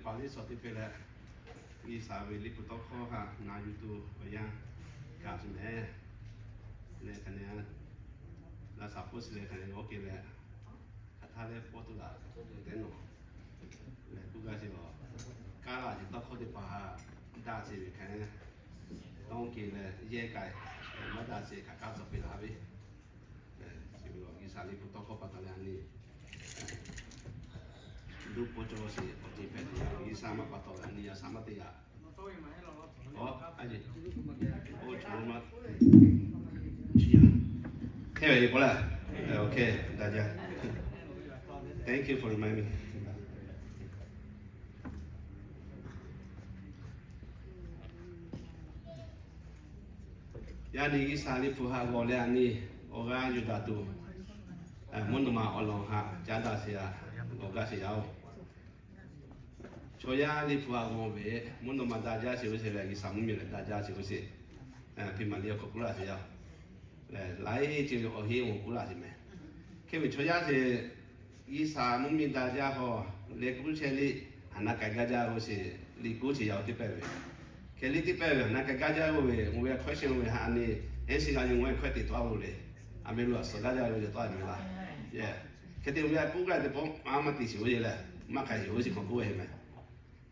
Paˍ liˇ suhˍ teˇ hpaˍ leh, G'uiˬ sha ve liꞈ hpu tawˇ hkawˇ htaꞈ na yuˬ tuˬ awˬ yanˇ gaˬ tuˬ meh. Leh hk'aˬ ne, laꞈ shaˍ hpoˆ shiˍ leh hk'aˬ ne g'awˇ ke leh, hk'aˬ htaˇ leh pawˇ tuˬ laꞈ tehꞈ nawˬ leh k'oˆ gaˇ sheˍ lawˬ. Kaˇ laꞈ ce tawˇ hkawˇ teˇ hpaˍ htaꞈ daꞈ ce ve hk'e, tawˇ ke leh yehˇ k'ai maˇ daꞈ ce hk'aˬ kaˇ tcuh piˇ laˬ ve. G'uiˬ sha liꞈ hpu tawˇ hkawˇ pa taw leh a nyi duˇ pawˇ cawˇ sheˍ awˬ ceuˬ hpehꞈ tuˬ, G'uiˬ sha maˇ pa taw leh a nyi a shaˍ maˇ te yaꞈ. Oˇ, a yeˬ, oˇ, co ma, chi yaˇ, hk'e ve k'o leh, okay, daꞈ jaˇ. Thank you for reminding me. Yaˇ nyi G'uiˬ sha liꞈ hpu htaꞈ g'awˬ leh a nyi awˬ g'aˇ yuˬ daꞈ tuˬ, mvuhˇ naw ma awˬ lawn htaꞈ caˉ daꞈ sheˍ yaˇ, g'awˬ gaˇ sheˍ yaˇ oˬ. Chaw yaˇ liꞈ hpu htaꞈ g'awˬ ve mvuhˇ naw ma daꞈ jaˇ sheˍ oˇ sheˍ leh, G'uiˬ sha mvuhˇ miˬ leh daꞈ jaˇ sheˍ oˇ sheˍ, hpiˇ maˍ liꞈ awˬ hk'aw k'oˆ laˇ sheˍ yaˇ. Laiˉ ceuˬ ve awˬ heˆ awˬ k'oˆ laˇ sheˍ meh. Hk'e ve chaw yaˇ sheˍ, G'uiˬ sha mvuhˇ miˬ daꞈ jaˇ hk'aw leh k'oˆ chehˇ liˇ, haˍ naˆ k'ai gaˇ jaˇ oˇ sheˍ, liꞈ k'oˆ sheˍ yaˇ oˇ teˇ pehˇ ve. Hk'e liˇ teˇ pehˇ ve haˍ naˆ k'ai gaˇ jaˇ oˇ ve, ngaˬ hui a hkawehˉ sheˍ oˇ ve ha a nyi, enˉ shiˍ g'a nyi ngaˬ hui a hkawehˉ teꞈ tawˆ a lo le. A meh lo a suhˍ gaˇ jaˇ ve yaw tawˆ a meh laˇ. Hk'e te ve a k'oˆ gaˇ teꞈ pawˆ maˇ maˇ te shiˍ oˇ ye leh, maˇ k'ai shiˍ oˇ shiˍ hk'aw k'oˆ ve meh.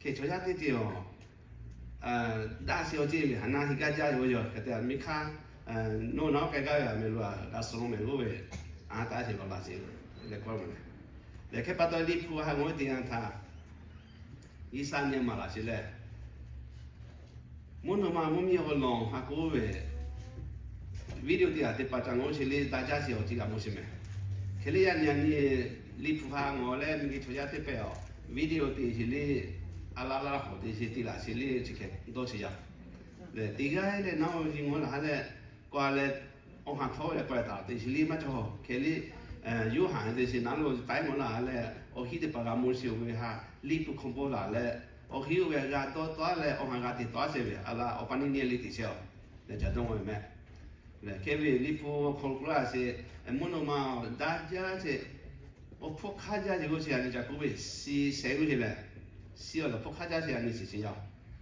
Hk'e chaw yaˇ teˇ ceuˬ awˬ daꞈ sheˍ awˬ ceuˬ ve haˍ naˆ heˆ gaˇ jaˇ ve yoˬ. Hk'e te miˬ hk'aˇ, nawˬ nawˬ k'ai gaˇ ve a meh lo a g'a suh lo meh g'oˇ ve, a taˇ sheˍ lawˬ laꞈ sheˍ leh k'oˆ ve meh. Leh hk'e pa taw liꞈ hpu htaꞈ g'awˬ ve teˇ yanˇ htaˇ, G'uiˬ sha nyi maˍ laꞈ sheˍ leh, mvuhˇ naw ma mvuhˇ miˬ awˬ lawn htaꞈ k'oˆ ve video teˇ g'aˇ teˇ hpaˍ ca ngawˬ sheˍ liˇ daꞈ jaˇ sheˍ awˬ ceuˬ g'a mawˬ sheˍ meh. Hk'e liˇ yaˇ nyi a nyi liꞈ hpu htaꞈ g'awˬ leh miˬ guiˬ chaw yaˇ teˇ pehˇ awˬ video teˇ sheˍ liˇ, a laˇ laˇ hawˬ teˇ sheˍ te laꞈ sheˍ liˇ chi hk'e dawˇ sheˍ yaˇ. Leh teˇ g'aˇ leh naˉ oˇ nyi ngawˬ laˬ ha leh, k'awꞈ leh awˬ ha htawˇ leh k'awꞈ taˍ teˇ sheˍ liˇ maˇ cawˬ. Hk'e liˇ Yoˇhanˬ teˇ sheˍ naˉ lo taiˉ ngawˬ laˬ ha leh, awˬ hiˉ teˇ hpaˍ g'a mawˬ sheˍ oˇ ve htaꞈ liꞈ hpu hkawˇ bawˇ laˬ leh, awˬ hiˉ oˇ ve g'a dawˇ tawˆ leh awˬ ha g'a teꞈ tawˆ sheˍ ve a laˇ awˬ pa neˇ nyi liˇ teˇ sheˍ awˬ leh ca dawˇ ve meh. Leh hk'e ve liꞈ hpu awˬ hk'aw lo k'oˆ laˇ sheˍ, mvuhˇ naw ma daꞈ jaˇ sheˍ, awˬ hpfuhˇ hk'aˇ jaˇ sheˍ g'oˇ sheˍ a nyi ca k'oˆ ve, shiˍ shehˍ g'uˇ sheˍ leh, shiˍ awˬ hpfuhˇ hk'aˇ jaˇ sheˍ a nyi shiˍ sheˍ yaˇ.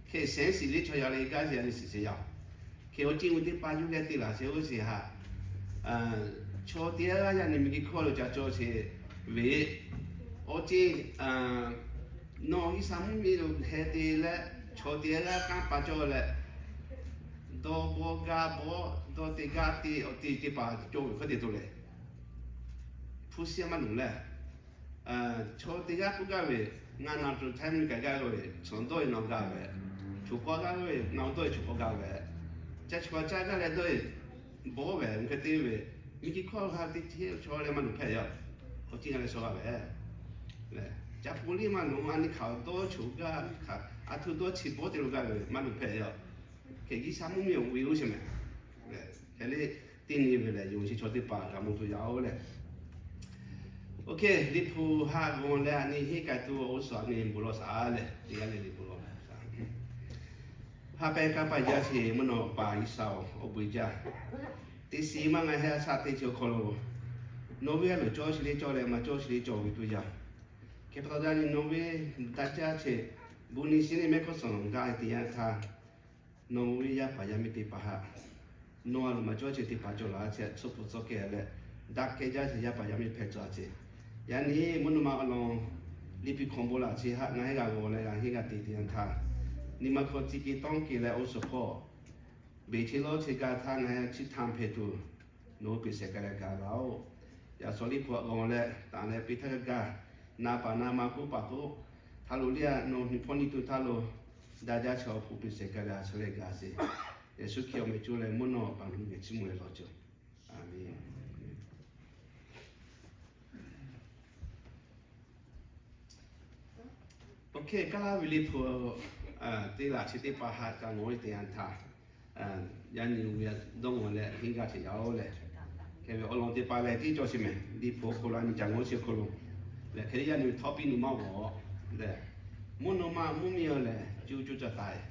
Hk'e shehˍ shiˍ liˇ chaw yaˇ leh gaˇ sheˍ a nyi shiˍ sheˍ yaˇ. Hk'e awˬ ceuˬ teˇ hpaˍ yuˬ leh te laꞈ sheˍ g'uˇ sheˍ htaꞈ, chaw teˇ g'aˇ yaˇ nyi miˬ guiˬ hkawˇ lo ca cawˬ sheˍ ve, awˬ ceuˬ nawˬ G'uiˬ sha mvuhˇ miˬ lo heh te leh, chaw teˇ g'aˇ kanˇ pa cawˬ leh, dawˇ bawˆ gaˇ bawˆ, dawˇ te gaˇ te, awˬ te teˇ hpaˍ cawˬ ve hkawˇ te to leh, hpu shiˉ maˇ luˬ leh, chaw teˇ g'aˇ k'oˆ gaˇ ve, ngaˬ naˬ tuˬ htaˇ miˬ k'ai gaˇ ve, chaw dawˇ e naˬ gaˇ ve, choˬ k'aw gaˇ ve, naˬ dawˇ e choˬ k'aw gaˇ ve, ca choˬ k'aw caˇ gaˇ leh dawˇ e bawˆ ve, hk'e te ve, miˬ guiˬ hkawˇ htaꞈ teˇ ceuˬ chaw leh maˇ luˬ hpehꞈ yaˇ. Awˬ ceuˬ g'a leh shaw gaˇ ve, ca hpu liˇ maˇ luˬ, a nyi hk'aˬ dawˇ choˬ gaˇ, a htoꞈ dawˇ chi bawˆ te lo gaˇ ve maˇ luˬ hpehꞈ yaˇ. Hk'e G'uiˬ sha mvuhˇ miˬ awˬ ve g'uˇ sheˍ meh. Hk'e liˇ teˇ nyi ve lehˬ, yonˍ chi chaw teˇ hpaˍ g'a mawˬ tuˬ yaˇ oˬ leh, OK, liꞈ hpu htaꞈ g'awˬ leh a nyi henˇ k'ai tuˬ awˬ g'uˇ suhˍ a nyi bon lawˬ shaˍ leh teˇ g'aˇ leh liꞈ bon lawˬ shaˍ. Ha pehˇ kanˇ paˆ jaˇ sheˍ mvuhˇ naw ma G'uiˬ sha oˬ, awˬ bon jaˇ. Teˇ shiˍ maˇ ngaˬ heh a shaꞈ teˇ ceuˬ awˬ hk'aw lo nawˬ ve a loˍ cawˇ sheˍ liˇ cawˇ leh maˇ cawˇ sheˍ liˇ cawˬ ve tuˬ yaˇ. Hk'e pa taw yaˇ nyi nawˬ ve daꞈ jaˇ sheˍ, bon nyi shiˉ neˇ mehˆ hkawˇ suhˍ g'a te yanˇ htaˇ, nawˬ ve yaˇ paˍ yaˇ miˇ teˇ hpaˍ htaꞈ nawˬ a loˍ maˇ cawˇ sheˍ teˇ hpaˍ cawˬ laˬ a ciˉ tsuhˇ hpu tcuh kehˬ leh, daꞈ kehˬ jaˇ sheˍ yaˇ paˍ yaˇ miˇ hpehꞈ tcuh a ciˉ. Yaꞈ nyi mvuhˇ naw ma awˬ lawn liꞈ hpu hkawˇ bon laˬ chi htaꞈ ngaˬ hui g'a g'awˬ leh g'a henˇ g'a te te yanˇ htaˇ, nyi ma hkawˇ tcuh ke tawˇ ke leh oˇ suhˍ hpawˇ beˬ che lawˇ che gaˇ htaˇ ngaˬ hui chi htaꞈ hpehꞈ tuˬ nawˬ hui peˬ shehˍ k'ai leh gaˬ laˇ oˬ. Yaꞈ shawˍ liꞈ hpu g'awˬ leh taˍ leh piˇ htaˇ gaˇ gaˇ, na paˍ na ma k'oˆ paˍ k'oˆ htaˇ lo liˇ a nawˬ nyi hpawˇ nyi tuˬ htaˇ lo daꞈ jaˇ chaw awˬ hpu peˬ shehˍ k'ai leh a sha leh gaˬ sheˍ. Yeˍsuˆ Hkriꞈ awˬ meh coˇ leh mvuhˇ naw ma paˍ mvuhˇ geh chiˇ mvuh leh lawˬ cawˬ. A menˬ. OK, Kaˇ laˇ ve liꞈ hpu teˇ laꞈ chi teˇ hpaˍ htaꞈ ca nawˬ ve te yanˇ htaˇ, yaˇ nyi ve dawˇ nawˬ leh henˇ gaˇ sheˍ yaˇ oˬ leh, hk'e ve awˬ lawn teˇ hpaˍ lehˬ tiˉ cawˬ sheˍ meh. Liꞈ hpu awˬ hk'aw lo a nyi ca nawˬ chi awˬ hk'aw lo lehˬ, hk'e yaˇ nyi ve htawˇ piˇ nuˬ maˇ g'awˬ lehˬ, mvuhˇ naw ma mvuhˇ miˬ lehˬ cuˇ cuˇ caˇ taiˍ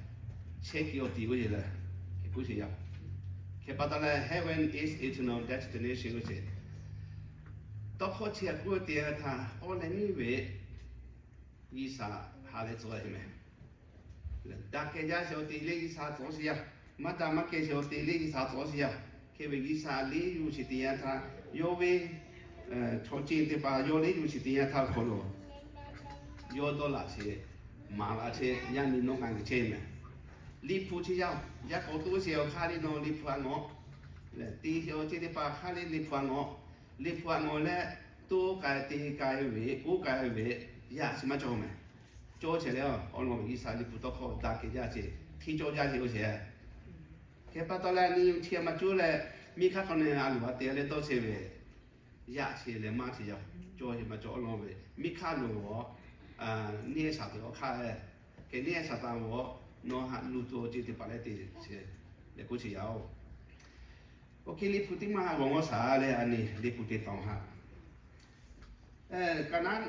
chehˇ kuiˬ awˬ tiˍ g'uˇ sheˍ leh, hk'e k'oˆ sheˍ yaˇ. Hk'e pa taw leh heaven is eternal destination g'uˇ sheˍ. Tawˇ hkawˇ chi a k'oˆ te yanˇ htaˇ awˬ leh miˇ ve G'uiˬ sha ha leh tcuh a heh meh. Daꞈ kehˬ jaˇ sheˍ awˬ te le G'uiˬsha tcuh sheˍ yaˇ. Maˇ daꞈ maˇ kehˬ sheˍ awˬ te le G'uiˬsha tcuh sheˍ yaˇ. Hk'e ve G'uiˬsha liˇ yuˬ sheˍ teˇ yanˇ htaˇ, yawˇ ve chaw ceuˬ teˇ hpaˍ yawˇ liˇ yuˬ sheˍ teˇ yanˇ htaˇ awˬ hk'aw lo yawˇ dawˇ laꞈ sheˍ, maˍ laꞈ sheˍ, yaˇ miˇ nawˉ ngaˬ geh chehˇ meh. Liꞈ hpu chi yaˇ, yaˇ k'awꞈ toˇ sheˍ awˬ hk'aˇ liˇ nawˬ liꞈ hpu a ngawˬ, te sheˍ awˬ ceuˬ teˇ hpaˍ hk'aˇ liˇ liꞈ hpu a ngawˬ, liꞈ hpu a ngawˬ leh, toˇ k'ai te k'ai ve, oˇ k'ai ve, yaˇ chi maˇ cawˬ meh. Cawˇ chehˇ leh, awˬ lawn ve G'uiˬsha liꞈ hpu tawˇ hkawˇ daꞈ kehˬ jaˇ sheˍ, hteˇ cawˇ jaˇ sheˍ oˇ sheˍ. Hk'e pa taw leh, a nyi chi a ma cuˇ leh, miˇ hk'aˇ hk'aw na a loˍ a te leh dawˇ chehˇ ve yaˇ chi leh maˇ chi yaˇ, cawˇ sheˍ maˇ cawˇ awˬ lawn ve miˇ hk'aˇ loˍ a, neˇ shaˍ teꞈ awˬ hk'aˇ, kehˬ neˇ shaˍ taˍ ve, nawˬ haꞈ luˬ tuˬ awˬ ceuˬ teˇ hpaˍ leh te sheˍ leh k'oˆ sheˍ yaˇ oˬ. Oˇ hk'e liꞈ hpu teˇ maˇ g'awˬ ngawˇ shaˍ leh, a nyi liꞈ hpu te taˍ haꞈ. Kaˍnaˆ,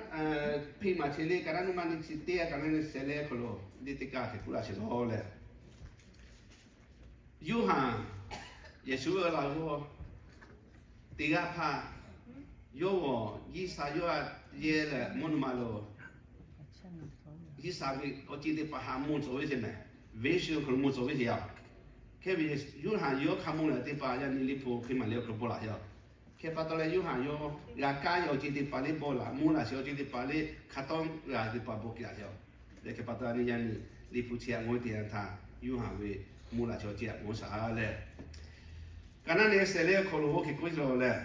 hpeˇ maˬ chi le, Kaˍnaˆ naˇ maˇ nyi chi teˇ, Kaˍnaˆ nyi shehˍ leh hk'aw lo, liꞈ teˇ kaˇ hk'e k'oˆ laˇ sheˍ lawˬ leh, Yoˇhanˬ, Yeˍsuˆ ve laˬ g'awˇ teˇ g'aˇ hpaˇ, yawˇ g'awˬ G'uiˬsha yawˇ a yehˇ leh mvuhˇ naw ma lo G'uiˬsha ve awˬ ceuˬ teˇ hpaˍ haꞈ mvuh tcuh ve sheˍ meh. Vision hk'aw lo mvuh tcuh ve sheˍ yaˇ. Hk'e ve Yoˇhanˬ yawˇ hk'a mvuh leh teˇ hpaˍ yaˇ nyi liꞈ hpu hpeˇ maˬ le awˬ hk'aw lo paw laꞈ yaˇ. Hk'e pa taw leh Yoˇhanˬ yawˇ g'a kaˇ ve awˬ ceuˬ teˇ hpaˍ le paw laꞈ, mvuh laꞈ sheˍ awˬ ceuˬ teˇ hpaˍ le hk'a tawˇ g'a teˇ hpaˍ bon kiˬ laꞈ sheˍ. Leh hk'e pa taw a nyi yaˇ nyi liꞈ hpu chi a ngawˬ teˇ yanˇ htaˇ, Yoˇhanˬ ve mvuh laꞈ sheˍ awˬ ceuˬ a ngawˬ shaˍ leh, Kaˍnaˆ nyi shehˍ leh hk'aw lo oˇ hk'e k'oˆ sheˍ lawˬ leh,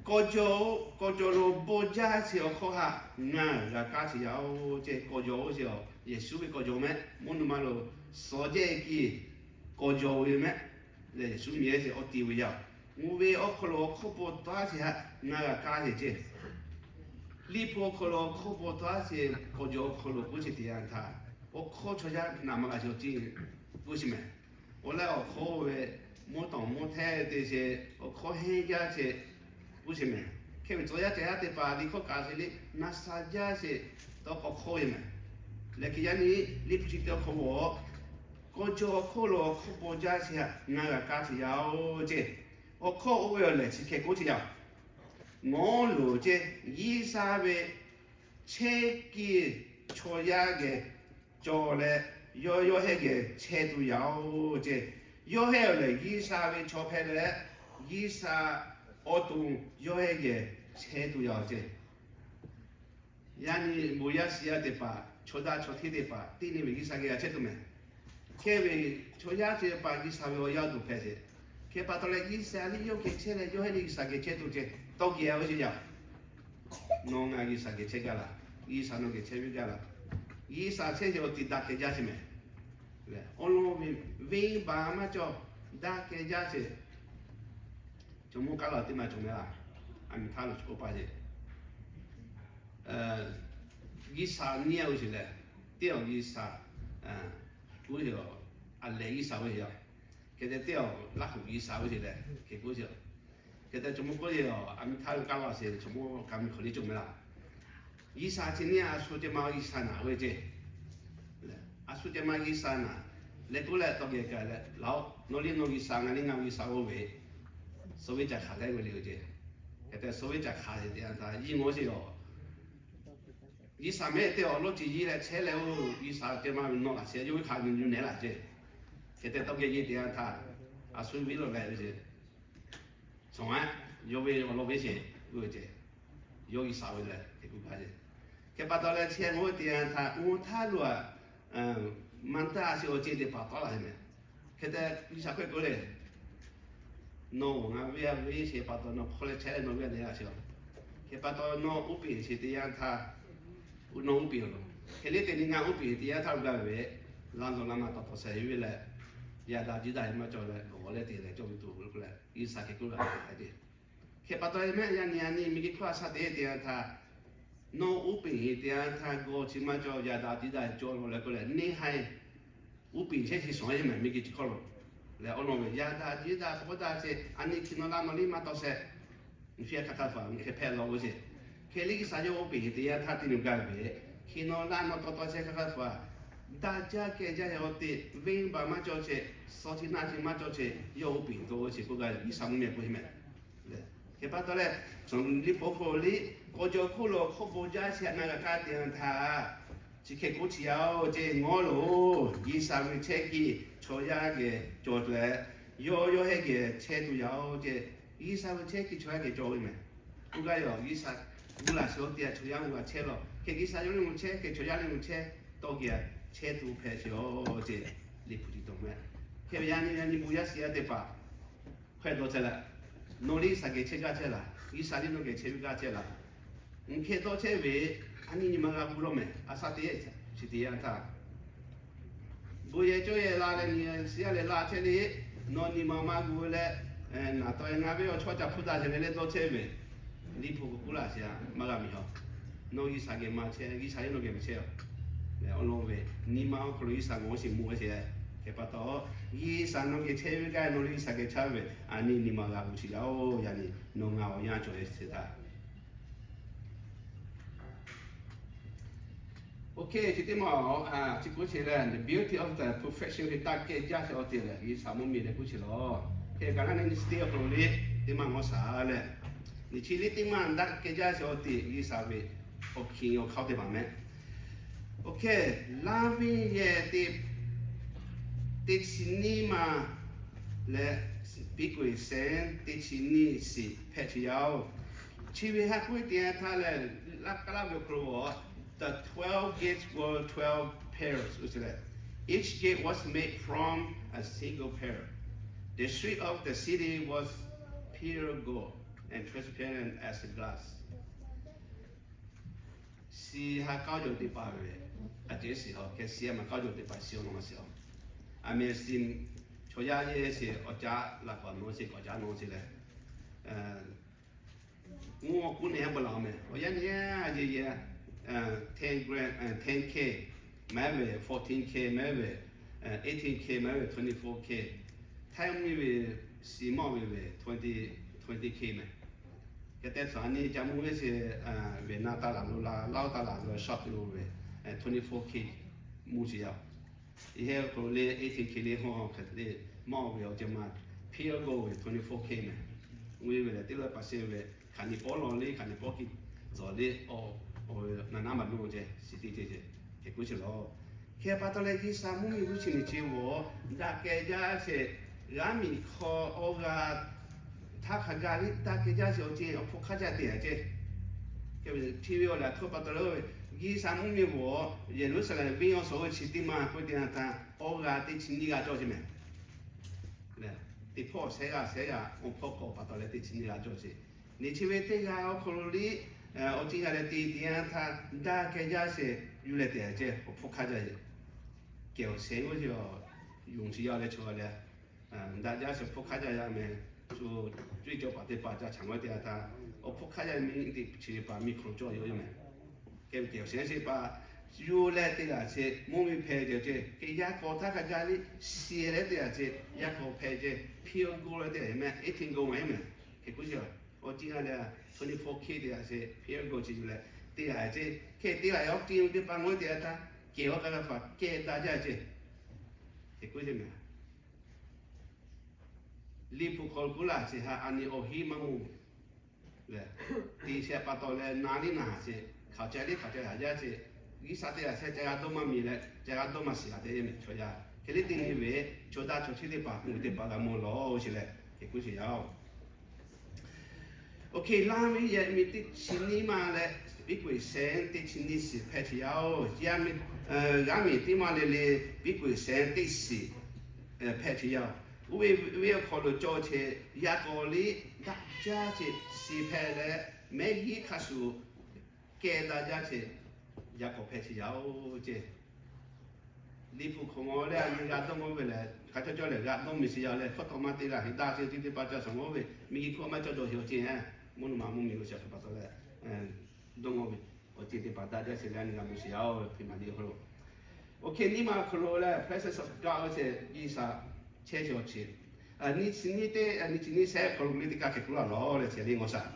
kawˬ jawˇ, kawˬ jawˇ lo bon jaˇ sheˍ awˬ hkawˇ haꞈ ngaˬ g'a kaˇ sheˍ yaˇ oˬ ceˇ. Kawˬ jawˇ oˇ sheˍ a, Yeˍsuˆ ve kawˬ jawˇ meh, mvuhˇ naw ma lo suhˍ jehˇ kiˇ kawˬ jawˇ ve meh. Leh Yeˍsuˆ meh sheˍ awˬ te ve yaˇ, mvuhˇ ve awˬ hk'aw lo awˬ hkawˇ bon taˍ sheˍ haꞈ ngaˬ g'a kaˇ sheˍ ceˇ. Liꞈ hpu awˬ hk'aw lo awˬ hkawˇ bon taˍ sheˍ kawˬ jawˇ awˬ hk'aw lo k'oˆ sheˍ teˇ yanˇ htaˇ, awˬ hkawˇ chaw yaˇ naꞈ maˇ g'a sheˍ awˬ ceuˬ k'oˆ sheˍ meh. Awˬ leh awˬ hkawˇ ve mvuhˇ tawˍ mvuhˇ htehˇ te sheˍ, awˬ hkawˇ hehnˇ jaˇ sheˍ k'oˆ sheˍ meh. Hk'e ve tcuh yaˇ ceh yaˇ teˇ hpaˍ liꞈ hkawˇ kaꞈ sheˍ le, naˍ saˍ jaˇ sheˍ, tawˇ k'awꞈ hkawˇ ve meh. Leh hk'e yaˇ nyi liꞈ hpu chi teˇ awˬ hk'aw lo, kawˬ jawˇ awˬ hk'oˆ lo awˬ hkawˇ bon jaˇ sheˍ haꞈ ngaˬ g'a kaˇ sheˍ yaˇ oˬ ceˇ. Awˬ hkawˇ oˇ ve awˬ lehˬ chi hk'e k'oˆ sheˍ yaˇ, ngawˉ loˍ ceˇ, G'uiˬsha ve chehˇ kiˇ chaw yaˇ geh cawˬ leh, yawˇ yawˇ hehˉ geh chehˇ tuˬ yaˇ oˬ ceˇ. Yawˇ hehˉ awˬ lehˬ G'uiˬsha ve chaw hpehꞈ leh, G'uiˬsha awˬ to yawˇ hehˉ geh chehˇ tuˬ yaˇ oˬ ceˇ. Yaˇ nyi bon yaˇ shiˍ yaˇ teˇ hpaˍ, chaw daꞈ chaw hteˇ teˇ hpaˍ, teˇ nyi ve G'uiˬsha geh g'a chehˇ tuˬ meh. Hk'e ve chaw yaˇ teˇ hpaˍ G'uiˬsha ve awˬ yaˇ awˬ duˬ hpehꞈ sheˍ. Hk'e pa taw leh G'uiˬsha liˇ yawˇ geh chehˇ leh yawˇ hehˉ liˇ G'uiˬsha geh chehˇ tuˬ ceˇ. Tawˇ geh a ve sheˍ yaˇ, nawˬ ngaˬ G'uiˬsha geh chehˇ gaˇ laˇ, G'uiˬsha nawˬ geh chehˇ ve gaˇ laˇ. G'uiˬsha chehˇ sheˍ awˬ te daꞈ kehˬ jaˇ sheˍ meh. Awˬ lawn ve venˇbaˆ maˇ cawˬ, daꞈ kehˬ jaˇ sheˍ. Chaw mawˇ kaˉ laˬ teˇ ma cawˬ meh laˇ. A miˍ htaˇ lo chi k'oˆ paˇ sheˍ. G'uiˬsha nyiˇ a ve sheˍ leh, teˇ awˬ G'uiˬsha, k'oˆ sheˍ, a lehˬ G'uiˬsha ve yoˬ. Hk'e te teˇ awˬ Laˇ huˍ G'uiˬsha ve sheˍ leh, hk'e k'oˆ sheˍ. Hk'e te chaw mawˇ k'oˆ ve, a miˍ htaˇ lo kaˉ laˬ sheˍ, chaw mawˇ kaꞈ miˬ hk'aˬ le cawˬ meh laˇ. G'uiˬsha chi nyiˇ a shu ceh ma G'uiˬsha naˍ ve ceˇ. A shu ceh ma G'uiˬsha naˍ leh k'oˆ leh tawˇ geh kaꞈ leh, laˬ-oꞈ, nawˬ liˇ nawˬ G'uiˬsha, ngaˬ liˇ ngaˬ G'uiˬsha oˇ ve, suh ve caˬ hk'aˬ leh ve le ceˇ. Hk'e te suh ve caˬ hk'aˬ leh teˇ yanˇ htaˇ yiˇ ngawˬ sheˍ yoˬ. G'uiˬsha meh teˇ awˬ lawˇ ce yiˇ leh chehˇ leh, oˇ G'uiˬsha ceh ma ve nawˬ laꞈ sheh yawˇ ve hk'a nyi nyi nehˬ laˇ ceˇ. Hk'e te tawˇ geh yiˇ teˇ yanˇ htaˇ, a shu ve lawˬ leh ve ceˇ. Cawˬ a, yawˇ ve awˬ lawn ve sheˍ, oˇ ve ceˇ. Yawˇ G'uiˬsha ve leh te kuˬ gaˇ ceˇ. Hk'e pa taw leh chehˇ mawˇ ve teˇ yanˇ htaˇ, oˇ htaˇ lo a, maˇ taˇ sheˍ awˬ ceuˬ teˇ hpaˍ tawˆ laˇ sheˍ meh. Hk'e te G'uiˬsha hk'e k'oˆ le, nawˬ ngaˬ ve a ve sheˍ pa taw nawˬ hk'aw leh chehˇ leh nawˬ ve a nehˬ laˇ sheˍ. Hk'e pa taw nawˬ uˉ peunˍ sheˍ teˇ yanˇ htaˇ, nawˬ uˉ peunˍ yoˬ. Hk'e le te nyi ngaˬ uˉ peunˍ teˇ yanˇ htaˇ lo gaˇ ve, laˇ nawˬ laˇ ma taw taw sheh ve leh, yaꞈ daꞈ jiˇ daꞈ maˇ cawˬ leh, gawˬ leh te leh cawˬ ve tuˬ lo k'oˆ leh, G'uiˬsha hk'e k'oˆ laˇ ve ceˇ. Hk'e pa taw meh yaˇ nyi a nyi miˬ guiˬ hkawˇ a sha te teˇ yanˇ htaˇ, nawˬ uˉ peunˍ teˇ yanˇ htaˇ gawˬ chi maˇ cawˬ, yaꞈ daꞈ jiˇ daꞈ cawˬ leh k'oˆ leh, neˇ haiˬ uˉ peunˍ chehˇ chi shawˍ yeˬ meh miˬ guiˬ chi hkawˇ lo. Leh awˬ lawn ve yaꞈ daꞈ jiˇ daꞈ k'oˆ taˇ sheˍ, a nyi hk'e nawˬ laˇ nawˬ liˇ maˇ taw sheh. Nyi hk'e hk'a htaˇ hpaˍ nyi hk'e hpehꞈ law k'o sheˍ. Hk'e le G'uiˬsha yawˇ uˉ peunˍ teˇ yanˇ htaˇ te nyi gaˇ ve, hk'e nawˬ laˇ nawˬ taw taw sheh hk'a htaˇ hpaˍ, daꞈ jaˇ kehˬ jaˇ ve awˬ te, venˇbaˆ maˇ cawˬ sheˍ, suh chi naˆ chi maˇ cawˬ sheˍ, yawˇ uˉ peunˍ taw sheˍ k'oˆ gaˇ ve G'uiˬsha mvuhˇ meh k'oˆ sheˍ meh. Hk'e pa taw leh, liꞈ hpu hk'oˆ liꞈ k'awꞈ jawˬ hk'oˆ lo hk'awˇ bon jaˇ sheˍ a na g'a kaˇ teˇ yanˇ htaˇ, Chi hk'e k'oˆ chi yaˇ-oˬ ceˇ, ngawˉ loˬ, G'uiˬsha ve chehˇ kuiˬ chaw yaˇ geh cawˬ leh, yawˇ yawˇ hehˉ geh chehˇ tuˬ yaˇ-oˬ ceˇ. G'uiˬsha ve chehˇ kuiˬ chaw yaˇ geh cawˬ ve mehˬ. Oˇ g'aˇ yoˬ, G'uiˬsha gu laˬ sheˍ-oˬ teˇ yanˇ, chaw yaˇ gu g'a chehˇ law. Hk'e G'uiˬsha yawˇ le mvuh chehˇ, hk'e chaw yaˇ le mvuh chehˇ, tawˇ geh chehˇ tuˬ hpehꞈ sheˍ-oˬ ceˇ. Liꞈ hpu tiꞈ tawˬ meh. Hk'e ve yaˇ nyi yaˇ nyi bon yaˇ shiˍ yaˇ teˇ hpaˍ hkawehˇ dawˇ chehˇ laˇ. Nawˬ le G'uiˬsha geh chehˇ gaˇ chehˇ laˇ. G'uiˬsha le nawˬ geh chehˇ ve gaˇ chehˇ laˇ. Nyi hk'e dawˇ chehˇ ve, a nyi nyi ma g'a gu lawˇ mehˬ. A shaꞈ teˇ yehˬ chi teˇ yanˇ htaˇ, bon yehˬ cawˇ yehˬ la leh nyi shiˍ yaˇ leh la chehˇ le. Nawˬ nyi ma maˇ gu leh, naˍ taw ngaˇ ve awˬ chawˇ ca hpuˇ daꞈ sheˍ ve leh dawˇ chehˇ ve, Liꞈ hpu k'oˆ laˇ sheˍ, maˇ g'a miˬ haw. Nawˬ G'uiˬsha geh maˇ chehˇ, G'uiˬsha le nawˬ geh maˇ chehˇ-oˬ. Awˬ lawn ve, nyi ma awˬ hk'aw lo G'uiˬsha ngawˬ sheˍ mvuh ve sheˍ. Hk'e pa taw, G'uiˬsha nawˬ geh chehˇ ve kaꞈ nawˬ le G'uiˬsha geh chehˇ ve, a nyi nyi ma g'a gu sheˍ yaˇ-oˬ. Yaꞈ nyi nawˬ ngaˬ awˬ yanˇ cawˬ ve sheˍ htaˇ Oˇ hk'e chi teˇ maˬ, chi k'oˆ chi lehˬ, the beauty of the perfection ve daꞈ kehˬ jaˇ sheˍ awˬ te lehˬ, G'uiˬsha mvuhˇmiˬ leh k'oˆ chi lawˬ. Hk'e kaꞈ naˉ neˇ nyi chi teˇ awˬ hk'aw lo le, teˇ maˬ ngawˬ shaˍ leh, nyi chi le teˇ maˬ daꞈ kehˬ jaˇ sheˍ awˬ te G'uiˬsha ve awˬ hkiˬ awˬ hk'aˇ teˇ hpaˍ meh. Oˇ hk'e, Laˇ viˉ yehˬ teˇ, teˇ chi nyiˇ maˬ leh, biˉ k'oˍ eˬ shehˍ teˇ chi nyiˇ shiˍ hpehꞈ chi yaˇ-oˬ. Chi ve haˉ k'oˆ teˇ yanˇ htaˇ lehˬ, Laˇ kaˉ laˇ ve awˬ hk'aw lo, the twelve gates were twelve pearls, each gate was made from a single pearl. The street of the city was pure gold and transparent as glass. Shiˍ ha k'aˉ jawˬ teˇ hpaˍ ve, a ceh shiˍ ha hk'e shiˍ ha maˬ k'aˉ jawˬ teˇ hpaˍ shiˍ ha maˬ shiˍ ha. A meh shiˍ, chaw yaˇ yehˬ shiˍ awˬ caˉ laꞈ k'awꞈ nawˬ shiˍ k'awꞈ caˉ nawˬ shiˍ leh, mvuhˇ awˬ kuˉ neˬ ha bvuhꞈ laˬ meh. Awˬ yanˇ neˬ a yehˬ yehˬ, ten gram, ten K mehˉ ve, fourteen K mehˉ ve, eighteen K mehˉ ve, twenty-four K. Htaiˇ mvuhˇmiˬ ve shiˍ mawˇ ve ve twenty, twenty K meh. Hk'e te tcuh a nyi ca mvuhˇ ve shiˍ, Vietnam taˍ laˬ lo la, Laoˇ taˍ laˬ lo shop te lo ve, twenty-four K mvuhˇ shiˍ yaˇ. Iˉ hehˉ awˬ hk'aw lo le eighteen K le hawˇ hk'e le mawˇ ve awˬ ceuˬ ma, pure gold ve twenty-four K meh. Mvuhˇ ve lehˬ teˇ lawˇ pa sheˍ ve, hk'aˬ nyi pawˆ law le, hk'aˬ nyi pawˆ kiˇ tcuh le, awˬ, awˬ naˍ naˉ maˬ nuˇ ceh shiˍ teˇ ceh ceh, hk'e k'oˆ sheˍ lawˬ. Hk'e pa taw leh G'uiˬsha mvuhˇmiˬ g'uˇ chi nyi chi g'awˬ daꞈ kehˬ jaˇ sheˍ, g'aˇ miˬ hk'aw awˬ g'aˇ htaˇ hk'a gaˇ liˇ daꞈ kehˬ jaˇ sheˍ awˬ ceuˬ awˬ hpfuhˇ hk'aˇ jaˇ te a ceh. Hk'e chi ve awˬ lehˬ hto pa taw leh, G'uiˬsha mvuhˇmiˬ g'awˬ Yeˍruˆsaˍlehnˍ venˇ awˬ suhˍ oˇ ve chi teˇ maˬ k'oˆ teˇ yanˇ htaˇ awˬ g'aˇ teˇ chi nyiˇ g'aˇ cawˬ sheˍ meh. Teˇ hpawˇ shehˉ g'aˇ shehˉ g'aˇ awˬ hpawˇ k'awꞈ pa taw leh teˇ chi nyiˇ g'aˇ cawˬ sheˍ. Nyi chi ve teˇ g'aˇ awˬ hk'aw lo liˇ awˬ ceuˬ g'a leh te teˇ yanˇ htaˇ daꞈ kehˬ jaˇ sheˍ yuˬ leh te a ceh awˬ hpfuhˇ hk'aˇ jaˇ sheˍ. Kehˬ awˬ shehˍ oˇ ve yonˍ chi yaˇ leh chaw leh daꞈ jaˇ sheˍ awˬ hpfuhˇ hk'aˇ jaˇ yaˇ meh. Shu cuˇ yiˍ cawˬ paˍ teˇ hpaˍ ca chaꞈ g'awˇ teˇ yanˇ htaˇ awˬ hpfuhˇ hk'aˇ jaˇ miˇ teˇ chi ve paˍ miˇ hk'aw cawˬ yoˬ meh. Kehˬ ve kehˬ awˬ shehˍ sheˍ paˍ yuˬ leh te g'a sheˍ mvuhˇmiˬ hpehꞈ ceh ceh, hk'e yaˇ k'aw htaˇ hk'a gaˇ liˇ shiˍ leh te g'a ceh, yaˇ k'aw hpehꞈ ceh pure gold leh te g'a meh, eighteen gold meh meh. Hk'e k'oˆ sheˍ, awˬ ceuˬ g'a leh twenty-four K te g'a sheˍ pure gold chi yuˬ leh te g'a ceh, hk'e te g'a yaˇ awˬ ceuˬ teˇ hpaˍ ngawˇ te g'a htaˇ kehˬ awˬ hk'aˇ g'a faˍ kehˬ daꞈ jaˇ ceh. Hk'e k'oˆ sheˍ meh. Liꞈ hpu hk'aw lo k'oˆ laˇ sheˍ, ha a nyi awˬ hinˉ maˇ mvuhˇ leh, te shehˍ pa taw leh na liˇ na sheˍ, hkaoˍ ca liˇ hkaoˍ ca haˍ jaˇ sheˍ, G'uiˬsha te g'a shehˍ ca g'a dawˇ maˇ miˬ leh ca g'a dawˇ maˇ shiˍ a te meh chaw yaˇ. Hk'e liˇ te nyi ve, chaw daꞈ chaw chi teˇ hpaˍ k'oˆ ve teˇ hpaˍ g'a mawˬ lawˬ sheˍ leh, hk'e k'oˆ sheˍ yaˇ-oˬ. Oˇ hk'e Laˇ viˉ yehˬ miˬ teˇ chi nyiˇ maˬ leh biˉ k'oˍ eˬ shehˍ teˇ chi nyiˇ shiˍ hpehꞈ chi yaˇ-oˬ. G'aˇ miˬ teˇ maˬ le le biˉ k'oˍ eˬ shehˍ teˇ shiˍ hpehꞈ chi yaˇ-oˬ. Oˇ ve awˬ hk'aw lo cawˬ chehˇ yaˇ k'aw liˇ daꞈ jaˇ ceh shiˍ hpehꞈ leh, mehˆ g'uˇ hk'a shuˍ kehˬ daꞈ jaˇ ceh yaˇ k'aw hpehꞈ chi yaˇ-oˬ ceh. Liꞈ hpu hk'aw mawˬ leh a nyi g'a dawˇ mawˇ ve lehˬ, hk'a cawˇ cawˇ lehˬ g'a dawˇ miˬ shiˍ yaˇ leh hkawˇ taw maˇ te g'a heˍ daꞈ ceh teˇ teˇ pa ca shawˍ mawˇ ve, miˬ guiˬ hk'oˆ maˇ cawˇ dawˬ sheˍ awˬ ceh, mvuhˇ naw ma mvuhˇmiˬ lo shaˍ hk'e pa taw leh dawˇ mawˇ ve awˬ ceh teˇ hpaˍ daꞈ jaˇ sheˍ leh a nyi g'a mawˬ shiˍ yaˇ-oˬ. Hk'e maˬ le hk'aw lo, oˇ hk'e nyiˇ maˬ hk'aw lo leh presence of God ceh G'uiˬsha chehˇ sheˍ awˬ ceh, nyi chi nyiˇ teˇ, nyi chi nyiˇ shehˍ hk'aw lo le teˇ kaˇ hk'e k'oˆ laˇ lawˬ leh chi le ngawˬ shaˍ.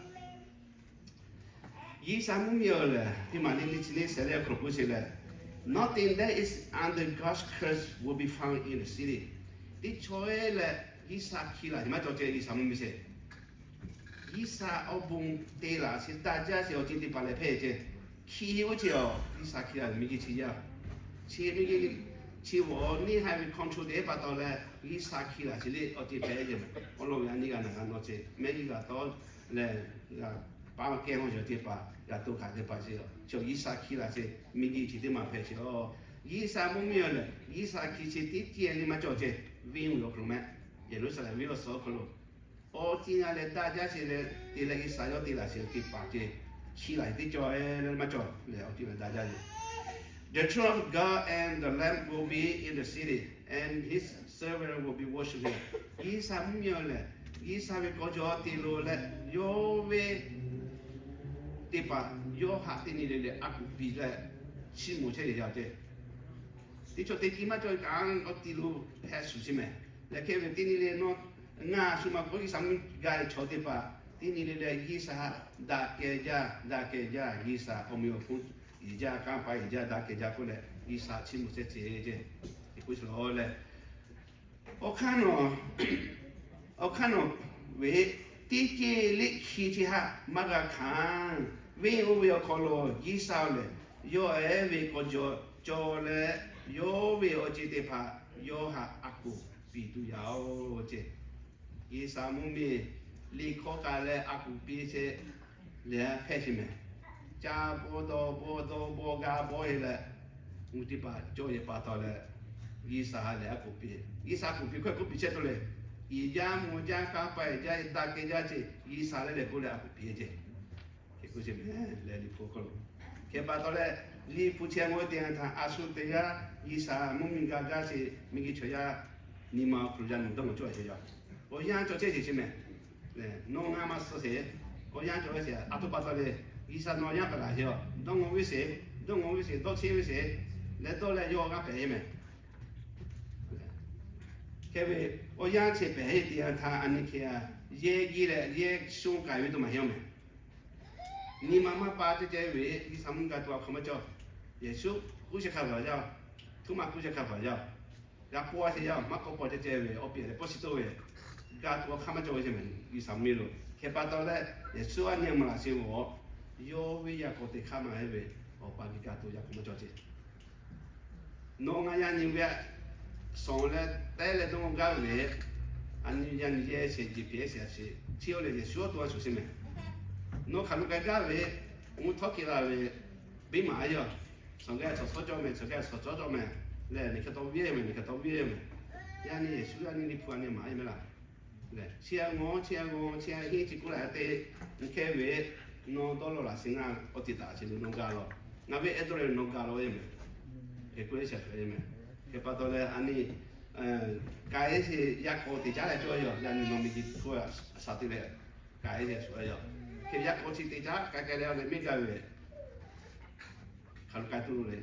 G'uiˬsha mvuhˇmiˬ-oˬ lehˬ, teˇ maˬ nyi nyi chi nyiˇ shehˍ leh hk'aw lo k'oˆ sheˍ leh, nothing that is under God's curse will be found in the city. Teˇ chaw eˬ leh G'uiˬsha hkiˇ laˬ sheˍ maˇ cawˬ ceh G'uiˬsha mvuhˇmiˬ sheˍ. G'uiˬsha awˬ bon te laˬ sheˍ daꞈ jaˇ sheˍ awˬ ceh teˇ hpaˍ lehˬ hpehꞈ ceh. Hkiˇ oˇ ce awˬ G'uiˬsha hkiˇ la miˬguiˬ chi yaˇ. Chi miˬguiˬ chi awˬ neˇ haiˬ ve control te pa taw leh G'uiˬsha hkiˇ la chi le awˬ ce hpehꞈ ve yoˬ. Awˬ lawn ve a nyi g'a naˬ g'a nawˬ ce mehˆ g'uˇ g'a tawˉ lehˬ, g'a paˉ kehˇ hawˇ yaw teˇ hpaˍ g'a to hkanˍ teˇ hpaˍ ce, chi G'uiˬsha hkiˇ la ce miˬguiˬ chi teˇ maˬ hpehꞈ ce a. G'uiˬsha mvuhˇmiˬ lehˬ G'uiˬsha hkiˇ chi teˇ cehˇ le maˇ cawˬ ce. Venˇ awˬ hk'aw lo mehˆ, Yeˍruˆsaˍlehnˍ venˇ awˬ suhˍ awˬ hk'aw lo awˬ ci ngaˬ lehˬ daꞈ jaˇ ce leh te leh G'uiˬsha yawˇ te laˬ ce teˇ hpaˍ ce, hkiˇ la teˇ cawˬ leh maˇ cawˬ lehˬ awˬ ci ngaˬ daꞈ jaˇ ce. The throne of God and the Lamb will be in the city, and his servants will be worshiping him. G'uiˬsha mvuhˇmiˬ lehˬ G'uiˬsha ve k'aw jaw te lo leh yawˇ ve teˇ hpaˍ yawˇ haꞈ teˇ nyi le leh a kuˬ piˇ leh chiˇ mvuh chehˇ ve yaˇ ce. Teˇ cawˬ teˇ kiˇ maˇ cawˬ kaꞈ awˬ ti lo hpehꞈ shuˍ chi mehˍ. Lehˬ hk'e ve teˇ nyi le nawˬ ngaˬ shu maˇ k'oˆ G'uiˬsha mvuhˇmiˬ g'a ve chaw teˇ hpaˍ teˇ nyi le leh G'uiˬsha daꞈ kehˬ jaˇ, daꞈ kehˬ jaˇ, G'uiˬsha awˬ meh awˬ hponˇ yeˬ jaˇ, kanˇ paˆ yeˬ jaˇ, daꞈ kehˬ jaˇ k'oˆ leh G'uiˬsha chiˇ mvuh chehˇ ce ce. Teˇ k'oˆ shuˍ lawˬ leh awˬ hk'aˇ nawˬ, awˬ hk'aˇ nawˬ ve teˇ cehˇ le hkiˇ chi haꞈ maˇ g'a hkanˍ. Venˇ oˇ ve awˬ hk'aw lo G'uiˬsha lehˬ yawˇ ehˉ ve k'aw jaw cawˬ leh yawˇ ve awˬ ce teˇ hpaˍ yawˇ haꞈ a kuˬ piˇ tuˬ yaˇ oˬ ce. G'uiˬsha mvuhˇmiˬ liꞈ hkawˇ k'ai leh a kuˬ piˇ chehˇ leh hpehꞈ chi mehˍ. Ca bawˇ dawˇ bawˇ dawˇ bawˇ g'a bawˇ e leh, mvuhˇ teˇ hpaˍ cawˬ yehˬ pa taw leh, G'uiˬsha ha lehˬ a kuˬ piˇ. G'uiˬsha kuˬ piˇ hkawˇ k'oˆ piˇ chehˇ tuˬ le. Yeˬ jaˇ mvuh jaˇ kanˇ paˆ yeˬ jaˇ daꞈ kehˬ jaˇ ce, G'uiˬsha lehˬ lehˬ k'oˆ leh a kuˬ piˇ ce. Hk'e k'oˆ ce mehˍ leh liꞈ hpu hk'aw lo. Hk'e pa taw leh liꞈ hpu chi a mawˇ te a htaꞈ a shu teˇ g'aˇ G'uiˬsha mvuhˇmiˬ g'a gaˇ ce miˬguiˬ chaw yaˇ nyi ma awˬ hk'aw lo yaˇ nawˬ dawˇ nawˬ cawˬ ce yaˇ. Awˬ yanˇ cawˬ chehˇ ce chi mehˍ. Nawˬ ngaˬ maˇ suh sheˍ. Awˬ yanˇ cawˬ ve sheˍ a htoꞈ pa taw le. G'uiˬsha nawˬ yanˇ hpehꞈ laˬ ce a. Dawˇ ngaw ve sheˍ, dawˇ ngaw ve sheˍ, dawˇ cheˇ ve sheˍ leh dawˇ leh yawˇ g'a hpehꞈ e mehˍ. Hk'e ve awˬ yanˇ chi hpehꞈ e teˇ yanˇ htaˇ a nyi hk'e a, yehˇ giˇ leh yehˇ shonˇ k'ai ve tuˬ maˇ heˆ mehˍ. Nyi ma maˇ pa ceh ceh ve G'uiˬsha mvuhˇmiˬ g'a tuˬ awˬ hk'aw maˇ cawˬ. Yeˍsuˆ kuˉ sheh hk'a paˍ yaˇ, Htoˉmaꞈ kuˉ sheh hk'a paˍ yaˇ, g'a paw a sheˍ yaˇ maˇ k'awꞈ paw ceh ceh ve awˬ piˍ leh pawˇ shiˍ toˇ ve, g'a tuˬ awˬ hk'aˇ maˇ cawˬ ve ce mehˍ. G'uiˬsha mvuhˇmiˬ lo hk'e pa taw leh Yeˍsuˆ a nyi ma laˬ sheˍ ve, yawˇ ve yaˇ k'awꞈ teꞈ hk'aˇ maˇ heˆ ve, awˬ pa geh g'a tuˬ yaˇ k'awꞈ maˇ cawˬ ce. Nawˬ ngaˬ yaˇ nyi ve a, shawˍ leh tehˉ leh dawˇ gaˇ ve, a nyi yaˇ nyi yehˇ sheˍ, G P S a sheˍ, chi awˬ lehˬ Yeˍsuˆ awˬ to a shuˍ sheˍ mehˍ. Nawˬ hk'aˬ lo k'ai gaˇ ve, mvuhˇ htawˇ hkiˆ la ve, biˇ maˍ a yaˇ, shawˍ gaˇ shawˍ cawˇ cawˇ mehˍ, shawˍ gaˇ shawˍ cawˇ cawˇ mehˍ, lehˬ nehˬ hk'e taw viˉ mehˍ, nehˬ hk'e taw viˉ mehˍ. Yaˇ nyi Yeˍsuˆ yaˇ nyi liꞈ hpu a nyi maˍ a mehˍ laˇ. Chi a g'aw, chi a g'aw, chi a henˇ chi kuˉ la te, nehˬ hk'e ve, nawˬ dawˇ law laˬ sheˍ ngaˇ awˬ te taˍ sheˍ lo nawˬ gaˬ law. Ngaˬ ve ehˉ dawˇ leh nawˬ gaˬ law ve mehˍ. Hk'e k'oˆ e shaˍ hk'e ve mehˍ. Hk'e pa taw leh a nyi k'ai sheˍ yaˇ k'awꞈ teꞈ caˉ leh cawˇ yaˇ, yaˇ nyi nawˬ miˬguiˬ hk'oˆ a shaˍ te leh k'ai sheˍ shuˍ yaˇ. Hk'e yaˇ k'awꞈ chi teꞈ caˉ k'ai k'ai leh awˬ lehˬ miˇ gaˇ ve hk'aˬ lo k'ai tuˬ lo le.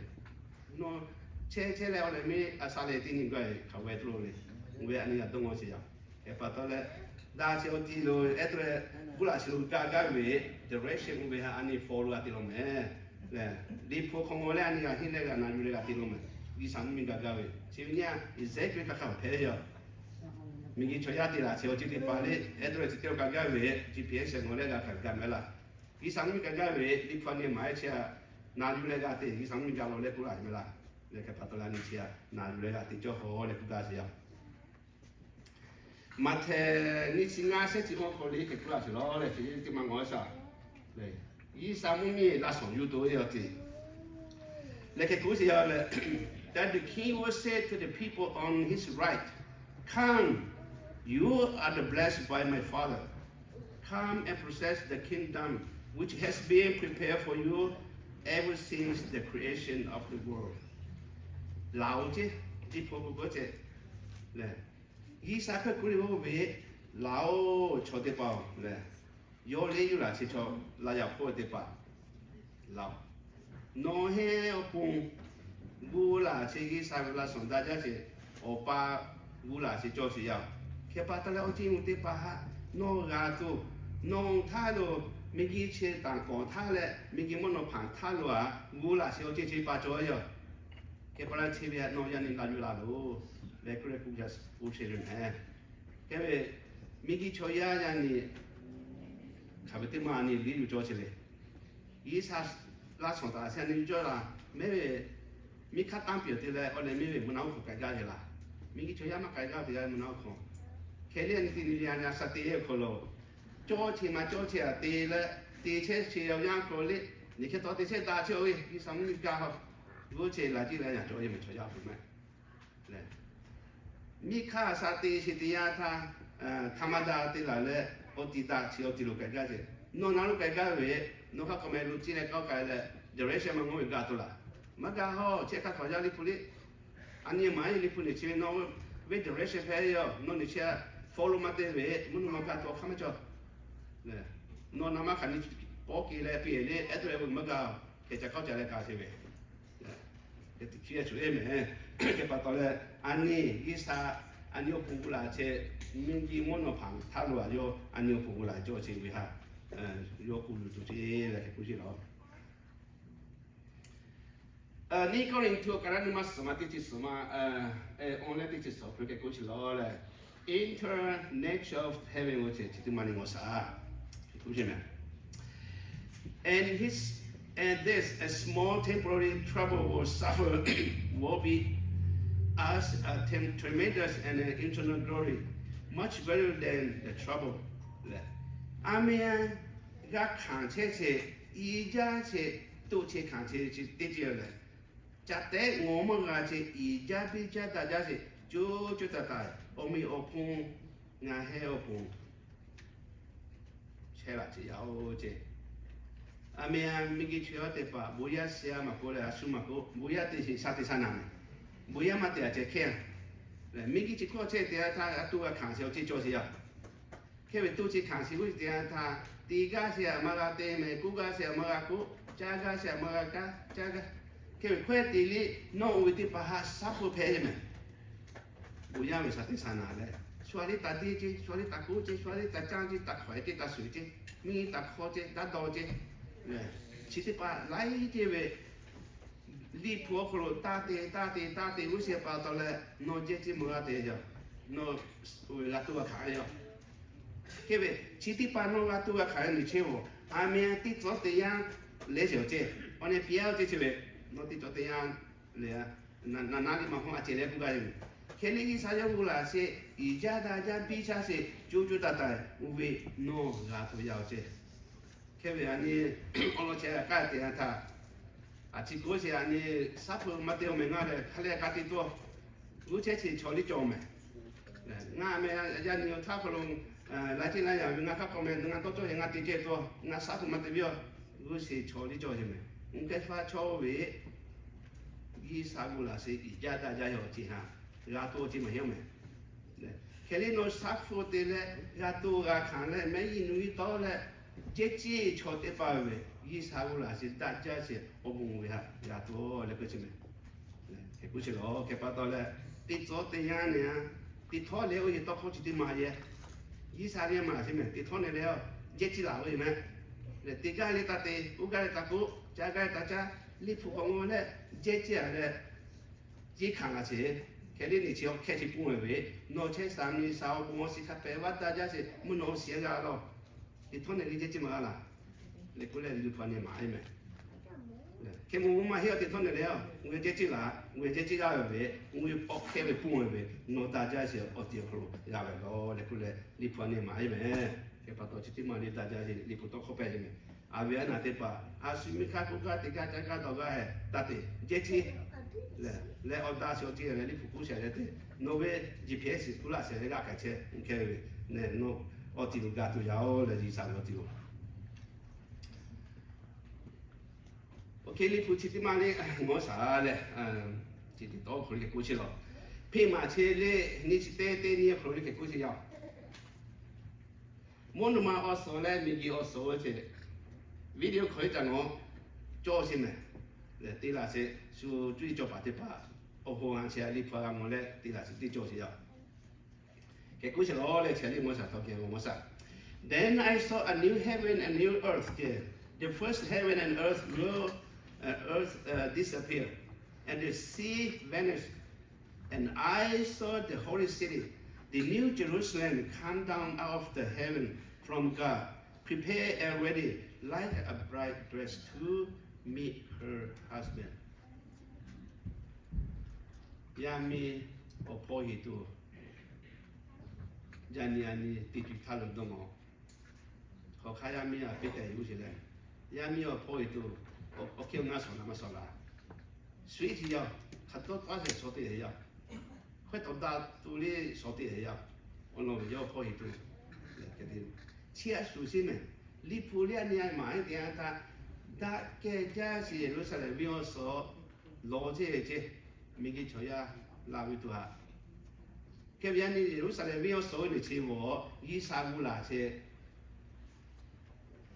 Nawˬ chehˇ chehˇ leh awˬ lehˬ miˇ a sha lehˬ teˇ nyi gaˇ ve hk'aˬ ve tuˬ lo le. Oˇ ve a nyi g'a dawˇ ngaw sheˍ yaˇ. Hk'e pa taw leh, daꞈ sheˍ awˬ ti lo ehˉ dawˇ leh, kuˉ laˬ sheˍ lo gaˇ gaˇ ve direction oˇ ve htaꞈ a nyi follow a te law mehˍ. Liꞈ hpu hk'aw ngaw leh a nyi g'a henˇ leh g'a na yuˬ leh g'a te law mehˍ. G'uiˬsha mvuhˇmiˬ gaˬ gaˇ ve chi ve nyi a, exactly hk'aˬ hk'aˬ hpehꞈ yaˇ. Miˬguiˬ chaw yaˇ te laˬ sheˍ awˬ ceuˬ teˇ hpaˍ le, ehˉ dawˇ leh chi teˇ g'aˇ gaˇ ve, G P S ngaw leh g'a hkanˍ gaˇ mehˍ laˇ. G'uiˬsha mvuhˇmiˬ gaˬ gaˇ ve liꞈ hpu a nyi maˍ e chi a, na yuˬ leh g'a te, G'uiˬsha mvuhˇmiˬ gaˬ law leh kuˉ laˬ mehˍ laˇ. Lehˬ hk'e pa taw leh a nyi chi a, na yuˬ leh g'a te cawˇ hawˬ leh kuˉ gaˇ sheˍ yaˇ. Maꞈhtehˍ nyiˇ chi ngaˇ shehˆ chi awˬ hk'aw lo hk'e kuˉ laˬ sheˍ law leh hk'e teˇ maˇ ngaw shaˍ. G'uiˬsha mvuhˇmiˬ laˇ shawˍ yuˬ to ve awˬ te lehˬ hk'e k'oˆ sheˍ yaˇ leh, that the king will say to the people on his right, Come, you are the blessed by my Father. Come and possess the kingdom which has been prepared for you ever since the creation of the world. Laˬ oˬ ceˇ, teˇ hpaˍ k'oˆ k'oˆ ce lehˬ, G'uiˬsha hk'e k'oˆ le oˇ ve, Laˬ oˬ, chaw teˇ hpaˍ-oˬ lehˬ, yawˇ leˇ yuˬ laˬ chi chaw laˇ yaꞈ hpawˇ teˇ hpaˍ laˬ. Nawˬ heˆ awˬ pon gu laˬ chi G'uiˬsha ve laˇ shawˍ daꞈ jaˇ ce, Awˬ pa gu laˬ chi cawˇ sheˍ yaˇ. Hk'e pa taw leh awˬ ceˇ mvuh teˇ hpaˍ haꞈ nawˬ g'a tuˬ, nawˬ htaˇ lo miˬguiˬ chi tanˍ kawˍ htaˇ leh miˬguiˬ mvuhˇ naw hpanˍ htaˇ lo a gu laˬ chi awˬ ceˇ chi pa cawˇ yaˇ. Hk'e pa leh chi ve htaꞈ nawˬ yaˇ nyi laˇ yuˬ laˇ loˬ leh kuˉ leh kuˉ gaˇ k'oˆ sheˍ ve mehˍ. Hk'e ve miˬguiˬ chaw yaˇ yaˇ nyi hk'aˬ ve teˇ maˇ a nyi liˇ yuˬ cawˇ sheˍ le. G'uiˬsha Laˇ shawˍ taˍ a sha ni cawˇ laˬ, mehˉ ve miˇ hk'aˇ tanˇ piˬ te leh awˬ leh mehˉ ve mvuhˇ naw oˉ hk'awꞈ k'ai gaˇ ve laˬ. Miˇ kiˇ chaw yaˇ maˇ k'ai gaˇ ve teˇ g'aˇ mvuhˇ naw oˉ hk'awꞈ. Hk'e le a nyi te nyi ve a nyi a sha te ve awˬ hk'aw lo, cawˇ che ma cawˇ che a te leh, te chehˇ che yaˇ hk'aw lo le, nyi hk'e taw te chehˇ daꞈ chehˇ ve G'uiˬsha mvuhˇ miˬ gaˇ ha, g'uˇ che laˬ jiˇ leh yaꞈ cawˬ ve mvuhˇ chaw yaˇ hpu mehˉ. Miˇ hk'aˇ a sha te che te yaˇ htaˇ, htaꞈ ma daꞈ te laˬ leh, awˬ ti daꞈ chi awˬ ti lo k'ai gaˇ ce. Nawˬ na lo k'ai gaˇ ve, nawˬ hk'a k'awꞈ meh lo ciˇ leh k'awꞈ k'ai leh, direction maˇ ngawˇ ve gaˇ tuˬ laˬ. Maˇ gaˇ hawˇ, chi hk'a hk'awꞈ yaˇ Liꞈ hpu le. A nyi maˇ heˆ Liꞈ hpu nyi chi ve nawˬ ve direction hpehꞈ ve yoˬ. Nawˬ nyi chi a follow maˇ te ve, mvuhˇ naw ma gaˇ tuˬ awˬ hk'aˇ maˇ cawˬ. Nawˬ na maˇ hk'aˬ nyi pawˇ ke leh piˇ le, ehˉ tuˬ leh ve maˇ gaˇ, hk'e ca k'awꞈ ca leh ka che ve. Hk'e te hkiˇ a shuˍ eˬ mehˍ. Hk'e pa taw leh, a nyi G'uiˬsha a nyi awˬ pon gu laˬ che, miˇ nyi mvuhˇ naw hpaˍ htaˇ lo a yawˇ a nyi awˬ pon gu laˬ cawˇ che ve ha, yawˇ kuˬ luˬ tuˬ ce leh hk'e k'oˆ ce laˬ. Nyiˇ Kawˇrenˍhtuˆ ka naˉ nyi ma suhˍ ma teˇ chi suhˍ ma, awˬ leh teˇ chi suhˍ hk'e k'oˆ chi laˬ leh, eternal nature of heaven oˇ chi chi teˇ ma nyi ngaw shaˍ. And his, and this, a small temporary trouble or suffer will be as a tem- tremendous and an eternal glory, much greater than the trouble. Leh, a meh g'a hkanˍ chehˇ che, i jaˇ che, toˇ che hkanˍ che chi teˇ ceuˬ lehˬ, ca tehˉ ngawˬ maˇ g'a che, i jaˇ biˇ jaˇ daꞈ jaˇ che, co co taiˍ taiˍ awˬ meꞈ awˬ hponˇ ngaˬ heh awˬ pon chehˇ laˬ ce yaˇ oˇ ce. A meh miˇ geh chaweh teˇ hpaˍ bon yaˇ shehˍ a maˇ k'oˆ leh a shu maˇ k'oˆ, bon yaˇ te sheˍ sha te sha naˍ mehˍ. Bon yaˇ maˇ te a ceh hkehˇ. Miˇ geh chi hkawˇ chehˇ te a htaˇ a toˇ g'a hkanˍ sheˍ awˬ ceh cawˬ sheˍ yaˇ. Hk'e ve toˇ chi hkanˍ sheˍ g'uˇ te a htaˇ, te gaˇ sheˍ a maˇ g'a te mehˍ, k'oˆ gaˇ sheˍ a maˇ g'a k'oˆ, caˇ gaˇ sheˍ a maˇ g'a kaˇ caˇ gaˇ. Hk'e ve hkawehˇ te le, nawˬ oˇ ve teˇ hpaˍ haꞈ shaˉ hpu hpehꞈ ve mehˍ. Bon yaˇ ve sha te sha naˍ leh, shu a liˇ taˍ deˇ ce, shu a liˇ taˍ k'oˆ ce, shu a liˇ taˍ caˇ ce, taˍ hkawehˇ ce, taˍ shuˍ ce, miˇ taˍ hk'aw ce, daˇ dawˬ ce, chi teˇ hpaˍ laiˉ ceuˬ ve Liꞈ hpu awˬ hk'aw lo taˇ te taˇ te taˇ te g'uˇ shehˍ pa taw leh, nawˬ jehˇ ce meuˇ g'a te yaˇ, nawˬ g'a toˇ g'a hkanˍ yaˇ. Hk'e ve chi teˇ hpaˍ nawˬ g'a toˇ g'a hkanˍ yaˇ nyi chehˇ ve, a meh teˇ tcuhˉ te yaˇ leh sheˍ awˬ ceh, awˬ nyi piˇ a awˬ ceh chi ve, nawˬ teˇ tcuhˉ te yaˇ leh, naˍ naˉ liˇ maˇ hawˉ a ceh leh k'oˆ gaˇ ve. Hk'e le G'uiˬsha yawˇ hui laˬ sheˍ, i jaˇ daꞈ jaˇ biˇ caˇ sheˍ, co co taiˍ taiˍ oˇ ve nawˬ g'a toˇ yaˇ awˬ ceh. Hk'e ve a nyi awˬ lawn chehˇ k'aˇ te a htaˇ, a chi k'oˆ sheˍ a nyi shaˉ hpu maˇ te awˬ meh ngaˇ leh hk'a leh k'a te tawˇ, g'uˇ chehˇ sheˍ chaw liˇ cawˬ mehˍ. Ngaˬ meh yaˇ nyi awˬ htaˇ hk'aw lo, laiˉ ceuˬ laiˉ yaꞈ ve ngaˬ hk'a k'awꞈ meh ngaˬ tawˇ cawˇ sheˍ ngaˬ te ceh tawˇ, ngaˬ shaˉ hpu maˇ te viˇ a, g'uˇ sheˍ chaw liˇ cawˬ sheˍ mehˍ. Uˉ kehˉ faˇ chaw ve G'uiˬsha g'uˇ laˬ sheˍ iˍ jaˇ daꞈ jaˇ yaw ceˇ haꞈ, g'a toˇ ceˇ maˇ heˆ mehˍ. Hk'e le nawˬ shaˉ hpu te leh g'a toˇ g'a hkanˍ leh mehˉ yiˇ nu yiˇ tawˇ leh, jehˇ ceˇ chaw teˇ hpaˍ ve G'uiˬsha g'uˇ laˬ sheˍ daꞈ jaˇ sheˍ awˬ bon ve haꞈ g'a toˇ leh k'oˆ ce mehˍ. Hk'e k'oˆ sheˍ lawˬ. Hk'e pa taw leh, teˇ tcuhˉ te yaˇ nyi a, teˇ htawˇ leh oˇ yehˬ tawˇ hkawˇ chi teˇ maˬ yehˬ, G'uiˬsha leh maˍ sheˍ mehˍ. Teˇ htawˇ nyi leh a, jehˇ ciˇ laˬ ve yoˬ mehˍ. Leh te gaˇ leh taˇ te, oˇ gaˇ leh taˇ k'oˆ, caˇ gaˇ leh taˇ caˇ, Liꞈ hpu k'awꞈ ngaw leh jehˇ ciˇ a leh, ciˇ hkanˍ laˬ sheˍ. Hk'e le nyi chi awˬ hkehˇ chi pun ve ve, nawˬ chehˇ sha miˬ sha awˬ bon awˬ shiˍ hk'a pehꞈ vaˇ taˇ jaˇ sheˍ, mvuhˇ naw shiˍ g'a laˇ. Teˇ htawˇ nyi leh jehˇ ciˇ maˇ g'a laˬ. Leh k'oˆ leh Liꞈ hpu a nyi maˍ ve mehˍ. Hk'e mvuhˇ maˇ heˆ a teˇ htawˇ nyi leh a, uˇ ve jehˇ ciˇ laˬ, uˇ ve jehˇ ciˇ g'a ve ve, uˇ ve awˬ hkehˇ ve pun ve ve, nawˬ taˇ jaˇ sheˍ awˬ ti awˬ hk'aw lo g'a ve lawˬ leh k'oˆ leh Liꞈ hpu a nyi maˍ ve mehˍ. Hk'e pa taw chi teˇ maˬ le taˇ jaˇ sheˍ Liꞈ hpu tawˇ hkawˇ pehˇ ve mehˍ. A ve a naˬ teˇ hpaˍ a shu miˇ hk'aˇ k'oˆ gaˇ te gaˇ caˇ gaˇ dawˬ gaˇ hehꞈ taˇ te, jehˇ ciˇ leh awˬ daꞈ sheˍ awˬ ti leh Liꞈ hpu k'oˆ sheˍ leh te, nawˬ ve G P S k'oˆ laˇ sheˍ leh g'a hk'aiˬ chehˇ uˇ hkehˇ ve ve, nawˬ awˬ ti lo g'a tuˬ yaˇ oˬ leh G'uiˬsha ve awˬ ti lo Oˇ hk'e Liꞈ hpu chi teˇ maˬ le, ngaˬ shaˍ leh, chi teˇ tawˇ hk'aw lo k'oˆ chi lawˬ. Hpeˇ maˬ chi le, nyiˇ chi teˇ teˇ nyiˇ hk'aw lo le hk'e k'oˆ chi yaˇ. Mvuhˇ naw ma awˬ suhˍ leh miˬguiˬ awˬ suhˍ ve ce, video hk'aw lo ca nawˬ cawˇ sheˍ mehˍ. Te laˬ sheˍ, shu cuˇ yiˍ cawˬ paˍ teˇ hpaˍ awˬ hoꞈ a chi Liꞈ hpu g'a mawˬ leh te laˬ sheˍ teˇ cawˇ sheˍ yaˇ. Hk'e k'oˆ sheˍ lawˬ leh chi a le ngaˬ shaˍ htawˇ kehˬ ve ngaˬ shaˍ. Then I saw a new heaven and new earth ce. The first heaven and earth will, earth disappear, and the sea vanished. And I saw the holy city, the new Jerusalem, come down out of the heaven from God, prepared and ready like a bride dressed to meet her husband. Yaˇ miˇ awˬ hpawˇ heˍ tuˬ, yaˇ nyi a nyi teˇ tuˬ htaˇ lo dawˇ nawˬ, hk'aˬ hk'aˇ yaˇ miˇ a piˇ tehꞈ yuˬ sheˍ leh, yaˇ miˇ awˬ hpawˇ heˍ tuˬ, awˬ hkiˇ awˬ ngaˇ shawˍ la maˇ shawˍ la, sweet yaˇ, hk'a tawˇ k'aˉ shehˍ shawˍ teˇ yaˇ, hkawehˇ tawˍ daꞈ tuˬ le shawˍ teˇ yaˇ, awˬ lawn ve yawˇ hpawˇ heˍ tuˬ, chi a shuˍ shuˍ mehˬ, Liꞈ hpu liˇ a nyi a maˍ heˆ te a htaˇ, daꞈ kehˬ jaˇ sheˍ Yeˍruˆsaˍlehnˍ venˇ awˬ suhˍ lawˬ ceˇ ceˇ, miˬguiˬ chaw yaˇ la ve tuˬ haꞈ. Hk'e ve yaˇ nyi Yeˍruˆsaˍlehnˍ venˇ awˬ suhˍ ve nyi chi g'awˬ G'uiˬsha g'uˇ laˬ chehˇ,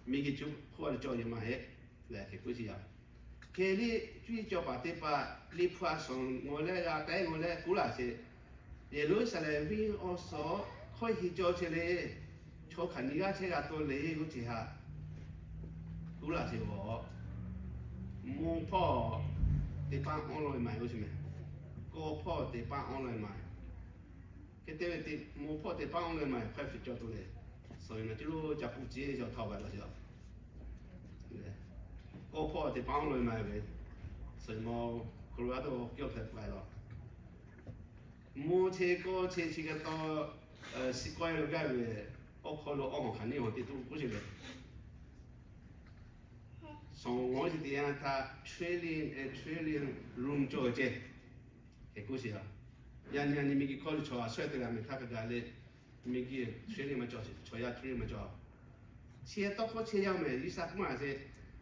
miˬguiˬ chi hk'oˆ a cawˬ yeˬ maˇ heˆ lehˬ hk'e k'oˆ sheˍ yaˇ. Hk'e liˇ cuˇ yiˍ cawˬ paˍ teˇ hpaˍ Liꞈ hpu a shawˍ ngawˬ leh g'a tehˉ ngawˬ leh kuˉ laˬ sheˍ. Yeˍruˆsaˍlehnˍ venˇ awˬ suhˍ hkawˇ heˍ cawˬ chehˇ le, chaw hk'aˬ nyi g'aˇ chehˇ g'a taw le g'uˇ ceˬ haꞈ, kuˉ laˬ sheˍ g'awˬ. Mvuhˇ hpawˇ teˇ paˆ awˉ lawˇ e maˍ g'uˇ ceˬ mehˬ, kawˇ hpawˇ teˇ paˆ awˉ lawˇ e maˍ. Hk'e te ve te mvuhˇ hpawˇ teˇ paˆ awˉ lawˇ e maˍ hkawehˇ hpfuhˇ cawˬ tuˬ le, suhˍ ve na cuˇ lo ca puˇ ceˇ yaw htaˇ a ve law sheˍ. Kawˇ hpawˇ teˇ paˆ awˉ lawˇ e maˍ ve, suhˍ ve ma Colorado kawˇ hk'e k'ai law. Mvuhˇ che kawˇ che chi ka taw, siˉ kawehˇ lo gaˇ ve, awˬ hk'aw lo awˬ hawˬ hk'aˬ neˇ hawˬ te tuˬ k'oˆ sheˍ ve, shawˍ ngawˬ chi teˇ yanˇ htaˇ trillion and trillion room cawˬ ve ceˇ. Hk'e k'oˆ sheˍ a. Yaꞈ nyi yaꞈ nyi miˬguiˬ hkawˇ lo chaw a shawehˇ te g'a mehˬ htaˇ hk'a gaˬ le, miˬguiˬ trillion maˇ cawˬ, chaw yaˇ trillion maˇ cawˬ. Chi tawˇ hkawˇ chehˇ yaˇ mehˬ G'uiˬsha hk'oˆ maˇ sheˍ.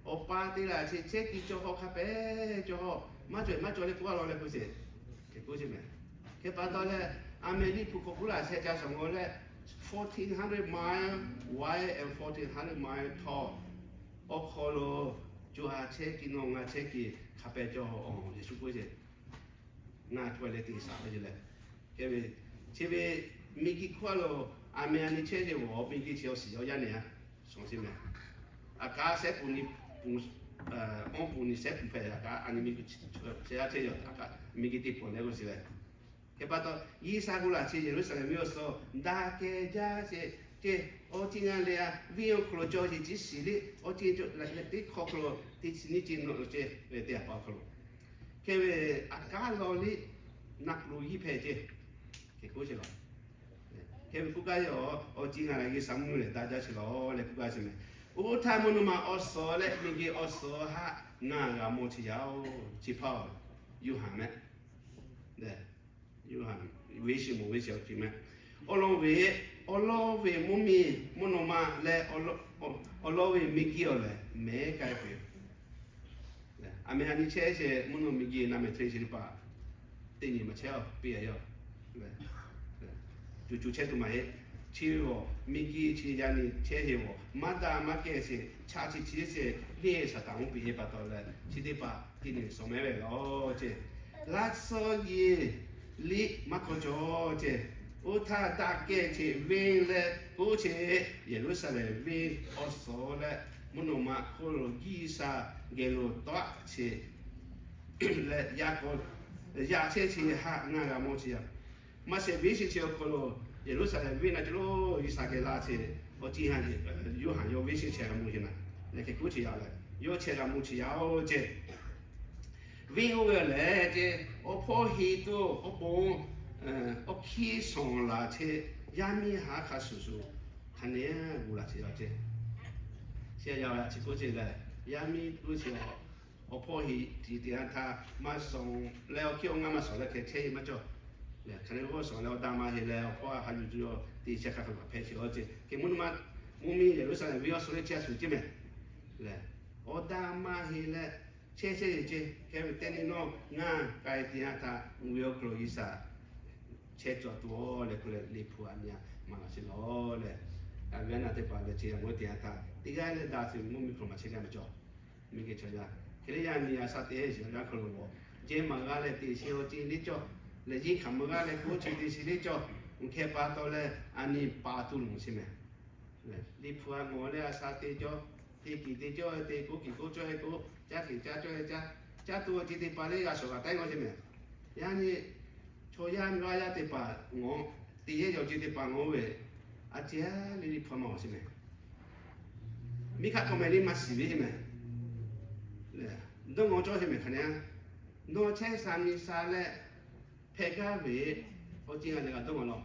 Awˬ pa te laˬ chi chehˇ kuiˬ cawˬ hawˇ hk'a pehˍ cawˬ hawˇ, maˇ cawˬ maˇ cawˬ le k'oˆ a law leh k'oˆ sheˍ. Hk'e k'oˆ sheˍ mehˬ. Hk'e pa taw leh, aˬ mehˍ Liꞈ hpu hk'aw k'oˆ laˬ chehˇ ca shawˍ ngawˬ leh, fourteen hundred mile wide and fourteen hundred mile tall, awˬ hk'aw lo co ha chehˇ kuiˬ nawˬ ngaˬ chehˇ kuiˬ hk'a pehˍ cawˬ hawˇ Yeˍsuˆ k'oˆ sheˍ. Ngaˬ hk'e leh teˇ shaˍ ve ce leh, hk'e ve, chi ve miˬguiˬ hkawˇ lo aˬ mehˍ a nyi chehˇ ve awˬ miˬguiˬ chi awˬ shiˍ awˬ yaˇ nehˬ a, shawˍ sheˍ mehˬ. A kaˉ sehˉ pun nyi, awˬ pun nyi sehˉ pun hpehꞈ a kaˉ a nyi miˬguiˬ chehˇ a chehˇ yaw a kaˉ miˬguiˬ teˇ pon leh k'oˆ sheˍ leh, hk'e pa taw G'uiˬsha g'uˇ laˬ chi Yeˍruˆsaˍlehnˍ venˇ awˬ suhˍ daꞈ kehˬ jaˇ sheˍ ceˇ. Awˬ ceuˬ ngaˬ lehˬ a venˇ awˬ hk'aw lo cawˬ sheˍ ciˉ shiˍ liˇ awˬ ceuˬ teˇ hk'aw hk'aw lo teˇ chi nyiˇ ceuˬ nawˬ lo ceˇ ve teˇ a pa awˬ hk'aw lo, hk'e ve a kaˉ law liˇ naˆ lo yiˇ hpehꞈ ceˇ. Hk'e k'oˆ sheˍ la. Hk'e ve k'oˆ kaˇ yaw, awˬ ceuˬ ngaˬ lehˬ G'uiˬsha mvuhˇ lehˬ daꞈ jaˇ sheˍ la leh k'oˆ kaˇ sheˍ mehˬ. Oˇ htaˇ mvuhˇ naw ma awˬ suhˍ leh miˬguiˬ awˬ suhˍ haꞈ ngaˬ g'a mawˬ chi yaˇ oˬ, chi hpaˇ oˬ, Yoˇhanˬ mehˆ. Yoˇhanˬ ve shiˍ moˍ ve shiˍ awˬ ceuˬ mehˆ. Awˬ lawn ve, awˬ lawn ve mvuhˇ miˬ mvuhˇ naw ma leh awˬ lawn ve miˬguiˬ awˬ lehˬ mehˉ k'ai peuˬ. Aˬ mehˍ a nyi chehˇ sheˍ mvuhˇ naw miˬguiˬ naˬ mehˍ hte sheˍ teˇ hpaˍ teˇ nyi maˬ chehˇ a piˇ a yaˇ. Cuˬ cuˬ chehˇ tuˬ maˬ heˆ. Chi ve awˬ miˬguiˬ chi yaˇ nyi chehˇ sheˍ awˬ maˇ daꞈ maˇ kehˬ sheˍ chaꞈ chi chi sheˍ liˇ Saˍtanˍ mvuhˇ piˇ heˆ pa taw leh chi teˇ hpaˍ teˇ nyi shawˍ mehˉ ve law ceˇ. Laˇ suhˉ yeˬ liˇ maˇ hk'aw cawˬ ceˇ. Oˇ htaˇ daꞈ kehˬ cheꞈ venˇ leh k'oˆ cheꞈ, Yeˍruˆsaˍlehnˍ venˇ awˬ suhˍ leh mvuhˇ naw ma hk'oˆ lo G'uiˬsha geh lo tawˆ cheꞈ leh yaˇ k'aw yaˇ chehˇ chi haꞈ ngaˬ g'a mawˬ chi yaˇ. Maˇ shehˍ venˇ shiˍ chi awˬ hk'aw lo Yeˍruˆsaˍlehnˍ venˇ na cawˬ lo G'uiˬsha geh laˇ chi awˬ ceuˬ haꞈ Yoˇhanˬ yawˇ venˇ shiˍ chehˇ g'a mawˬ chi na leh hk'e k'oˆ chi yaˇ leh yawˇ chehˇ g'a mawˬ chi yaˇ oˬ ceˇ. Venˇ oˇ ve lehˬ ceˇ, awˬ hpawˇ heˍ tuˬ awˬ pon awˬ hkiˇ shawˍ laˬ chehˇ yaˇ miˇ haˉ hk'a shuˍ shuˍ hk'a nehˉ g'uˇ laˬ chehˇ yaˇ ceˇ. Chi yaˇ yaˇ chi k'oˆ ceˇ leh, yaˇ miˇ k'oˆ sheˍ a, awˬ hpawˇ heˍ tiˍ teˇ yanˇ htaˇ maˇ shawˍ leh awˬ hkiˇ awˬ ngaˇ maˇ shawˍ leh hk'e chehˇ maˇ cawˬ. Hk'aˬ hk'e g'awˇ shawˍ leh awˬ da ma heˍ leh awˬ hpawˇ a ha yuˬ tuˬ yaw teˇ shehˍ hk'a hk'e hpehꞈ sheˍ a ceˇ. Hk'e mvuhˇ naw ma mvuhˇ miˇ Yeˍruˆsaˍlehnˍ venˇ awˬ suhˍ leh chehˇ a shuˍ ceˇ mehˬ. Lehˬ, awˬ da ma heˍ leh chehˇ chehˇ yeˬ ceˇ. Hk'e ve teˇ nyi nawˇ ngaˬ k'ai teˇ yanˇ htaˇ uiˍ ve awˬ hk'aw lo G'uiˬsha chehˇ cawˬ tuˬ leh k'oˆ leh Liꞈ hpu a nyi a maˍ laˬ sheˍ law leh, a ve a naˬ teˇ hpaˍ lehˬ chi a mawˬ teˇ yanˇ htaˇ teˇ g'aˇ leh daꞈ tuˬ mvuhˇ miˬ hk'aw lo maˇ chehˇ g'a maˇ cawˬ. Miˬguiˬ chaw yaˇ hk'e le yaˇ nyi a sha teˇ shiˍ g'aˇ hk'aw lo g'awˬ jehˇ maˬ g'a leh teꞈ sheˍ awˬ ceuˬ le cawˇ lehˬ, yehˇ hkaꞈ maˇ g'a leh k'oˆ chi teꞈ sheˍ le cawˇ. Hk'e pa taw leh a nyi pa tuˬ loˬ sheˍ mehˬ. Liꞈ hpu a mawˬ leh a sha teˇ cawˇ, teˇ kiˬ teˇ cawˇ, teˇ k'oˆ kiˬ k'oˆ cawˇ e k'oˆ, caˇ kiˬ caˇ cawˇ e caˇ, caˇ tuˬ awˬ ceuˬ teˇ hpaˍ le g'a shawˍ g'a taˉ g'awˇ sheˍ mehˬ. Yaˇ nyi chaw yaˇ g'aˇ yaˇ teˇ hpaˍ ngawˬ, teˇ yehˇ yawˬ ceuˬ teˇ hpaˍ ngawˬ ve, a ciˉ le Liꞈ hpu a maˇ g'awˬ sheˍ mehˬ. Miˇ hk'aˆ k'awꞈ mehˍ le maˇ shiˍ ve mehˬ. Dawˇ ngaw cawˇ sheˍ mehˍ hk'aˬ neh, nawˬ chehˇ sha mi sha leh hpehꞈ gaˇ ve awˬ ceuˬ g'a leh g'a dawˇ ngaw law.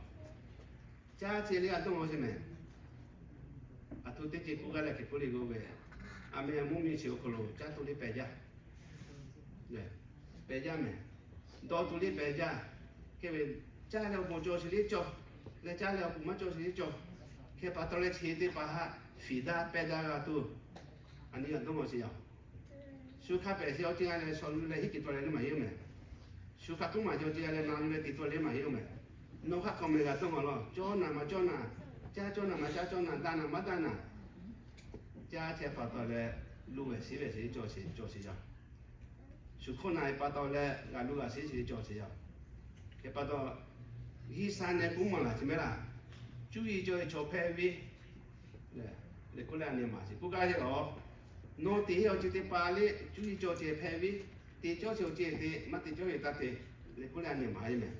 Caˇ ce leh g'a dawˇ ngaw sheˍ mehˍ. Aˬ htoꞈ teˇ ceuˬ k'oˆ gaˇ leh hk'e k'oˆ le k'oˆ ve, aˬ meh mvuhˇ miˬ chi awˬ hk'aw lo caˇ tuˬ leh pehˬ jaˇ. Pehˬ jaˇ mehˍ. Dawˇ tuˬ leh pehˬ jaˇ. Hk'e ve caˇ leh awˬ bon cawˬ sheˍ leh cawˬ, leh caˇ leh awˬ bon maˇ cawˬ sheˍ leh cawˬ. Hk'e pa taw leh chi teˇ hpaˍ haꞈ fiˍ daˇ pehˇ daˇ g'a tuˬ, a nyi g'a dawˇ ngaw sheˍ yaˇ. Shu hk'a pehˬ sheˍ awˬ ceuˬ g'a leh shawˍ lu leh hiˉ te tawˆ leh leuˉ maˬ heˆ oˬ mehˍ. Shu hk'a k'oˆ maˬ sheˍ awˬ ceuˬ g'a leh na lu leh te tawˆ leh maˬ heˆ oˬ mehˍ. Nawˬ hk'aˆ k'awꞈ mehˍ g'a dawˇ ngaw law. Cawˇ naˬ maˬ cawˇ naˬ, caˇ cawˇ naˬ maˬ caˇ cawˇ naˬ, daꞈ naˬ maˇ daꞈ naˬ, caˇ chehˇ pa taw leh, luˬ ve shiˍ ve shiˍ cawˬ sheˍ cawˬ sheˍ yaˇ. Shu hk'oˆ naˬ ve pa taw leh g'a luˬ g'a shiˍ shiˍ cawˬ sheˍ yaˇ. Hk'e pa taw, G'uiˬsha neh k'oˆ maˬ laˬ chi mehˍ laˇ. Cuˇ yiˍ cawˬ ve chaw hpehꞈ ve leh k'oˆ leh a nyi maˬ sheˍ k'oˆ gaˇ sheˍ law. Nawˬ te heˆ awˬ ceuˬ teˇ hpaˍ leh cuˇ yiˍ cawˬ ceh hpehꞈ ve, te cawˇ sheˍ awˬ ceuˬ te, maˇ te cawˇ ve taˇ te, leh k'oˆ leh a nyi maˬ heˆ mehˍ.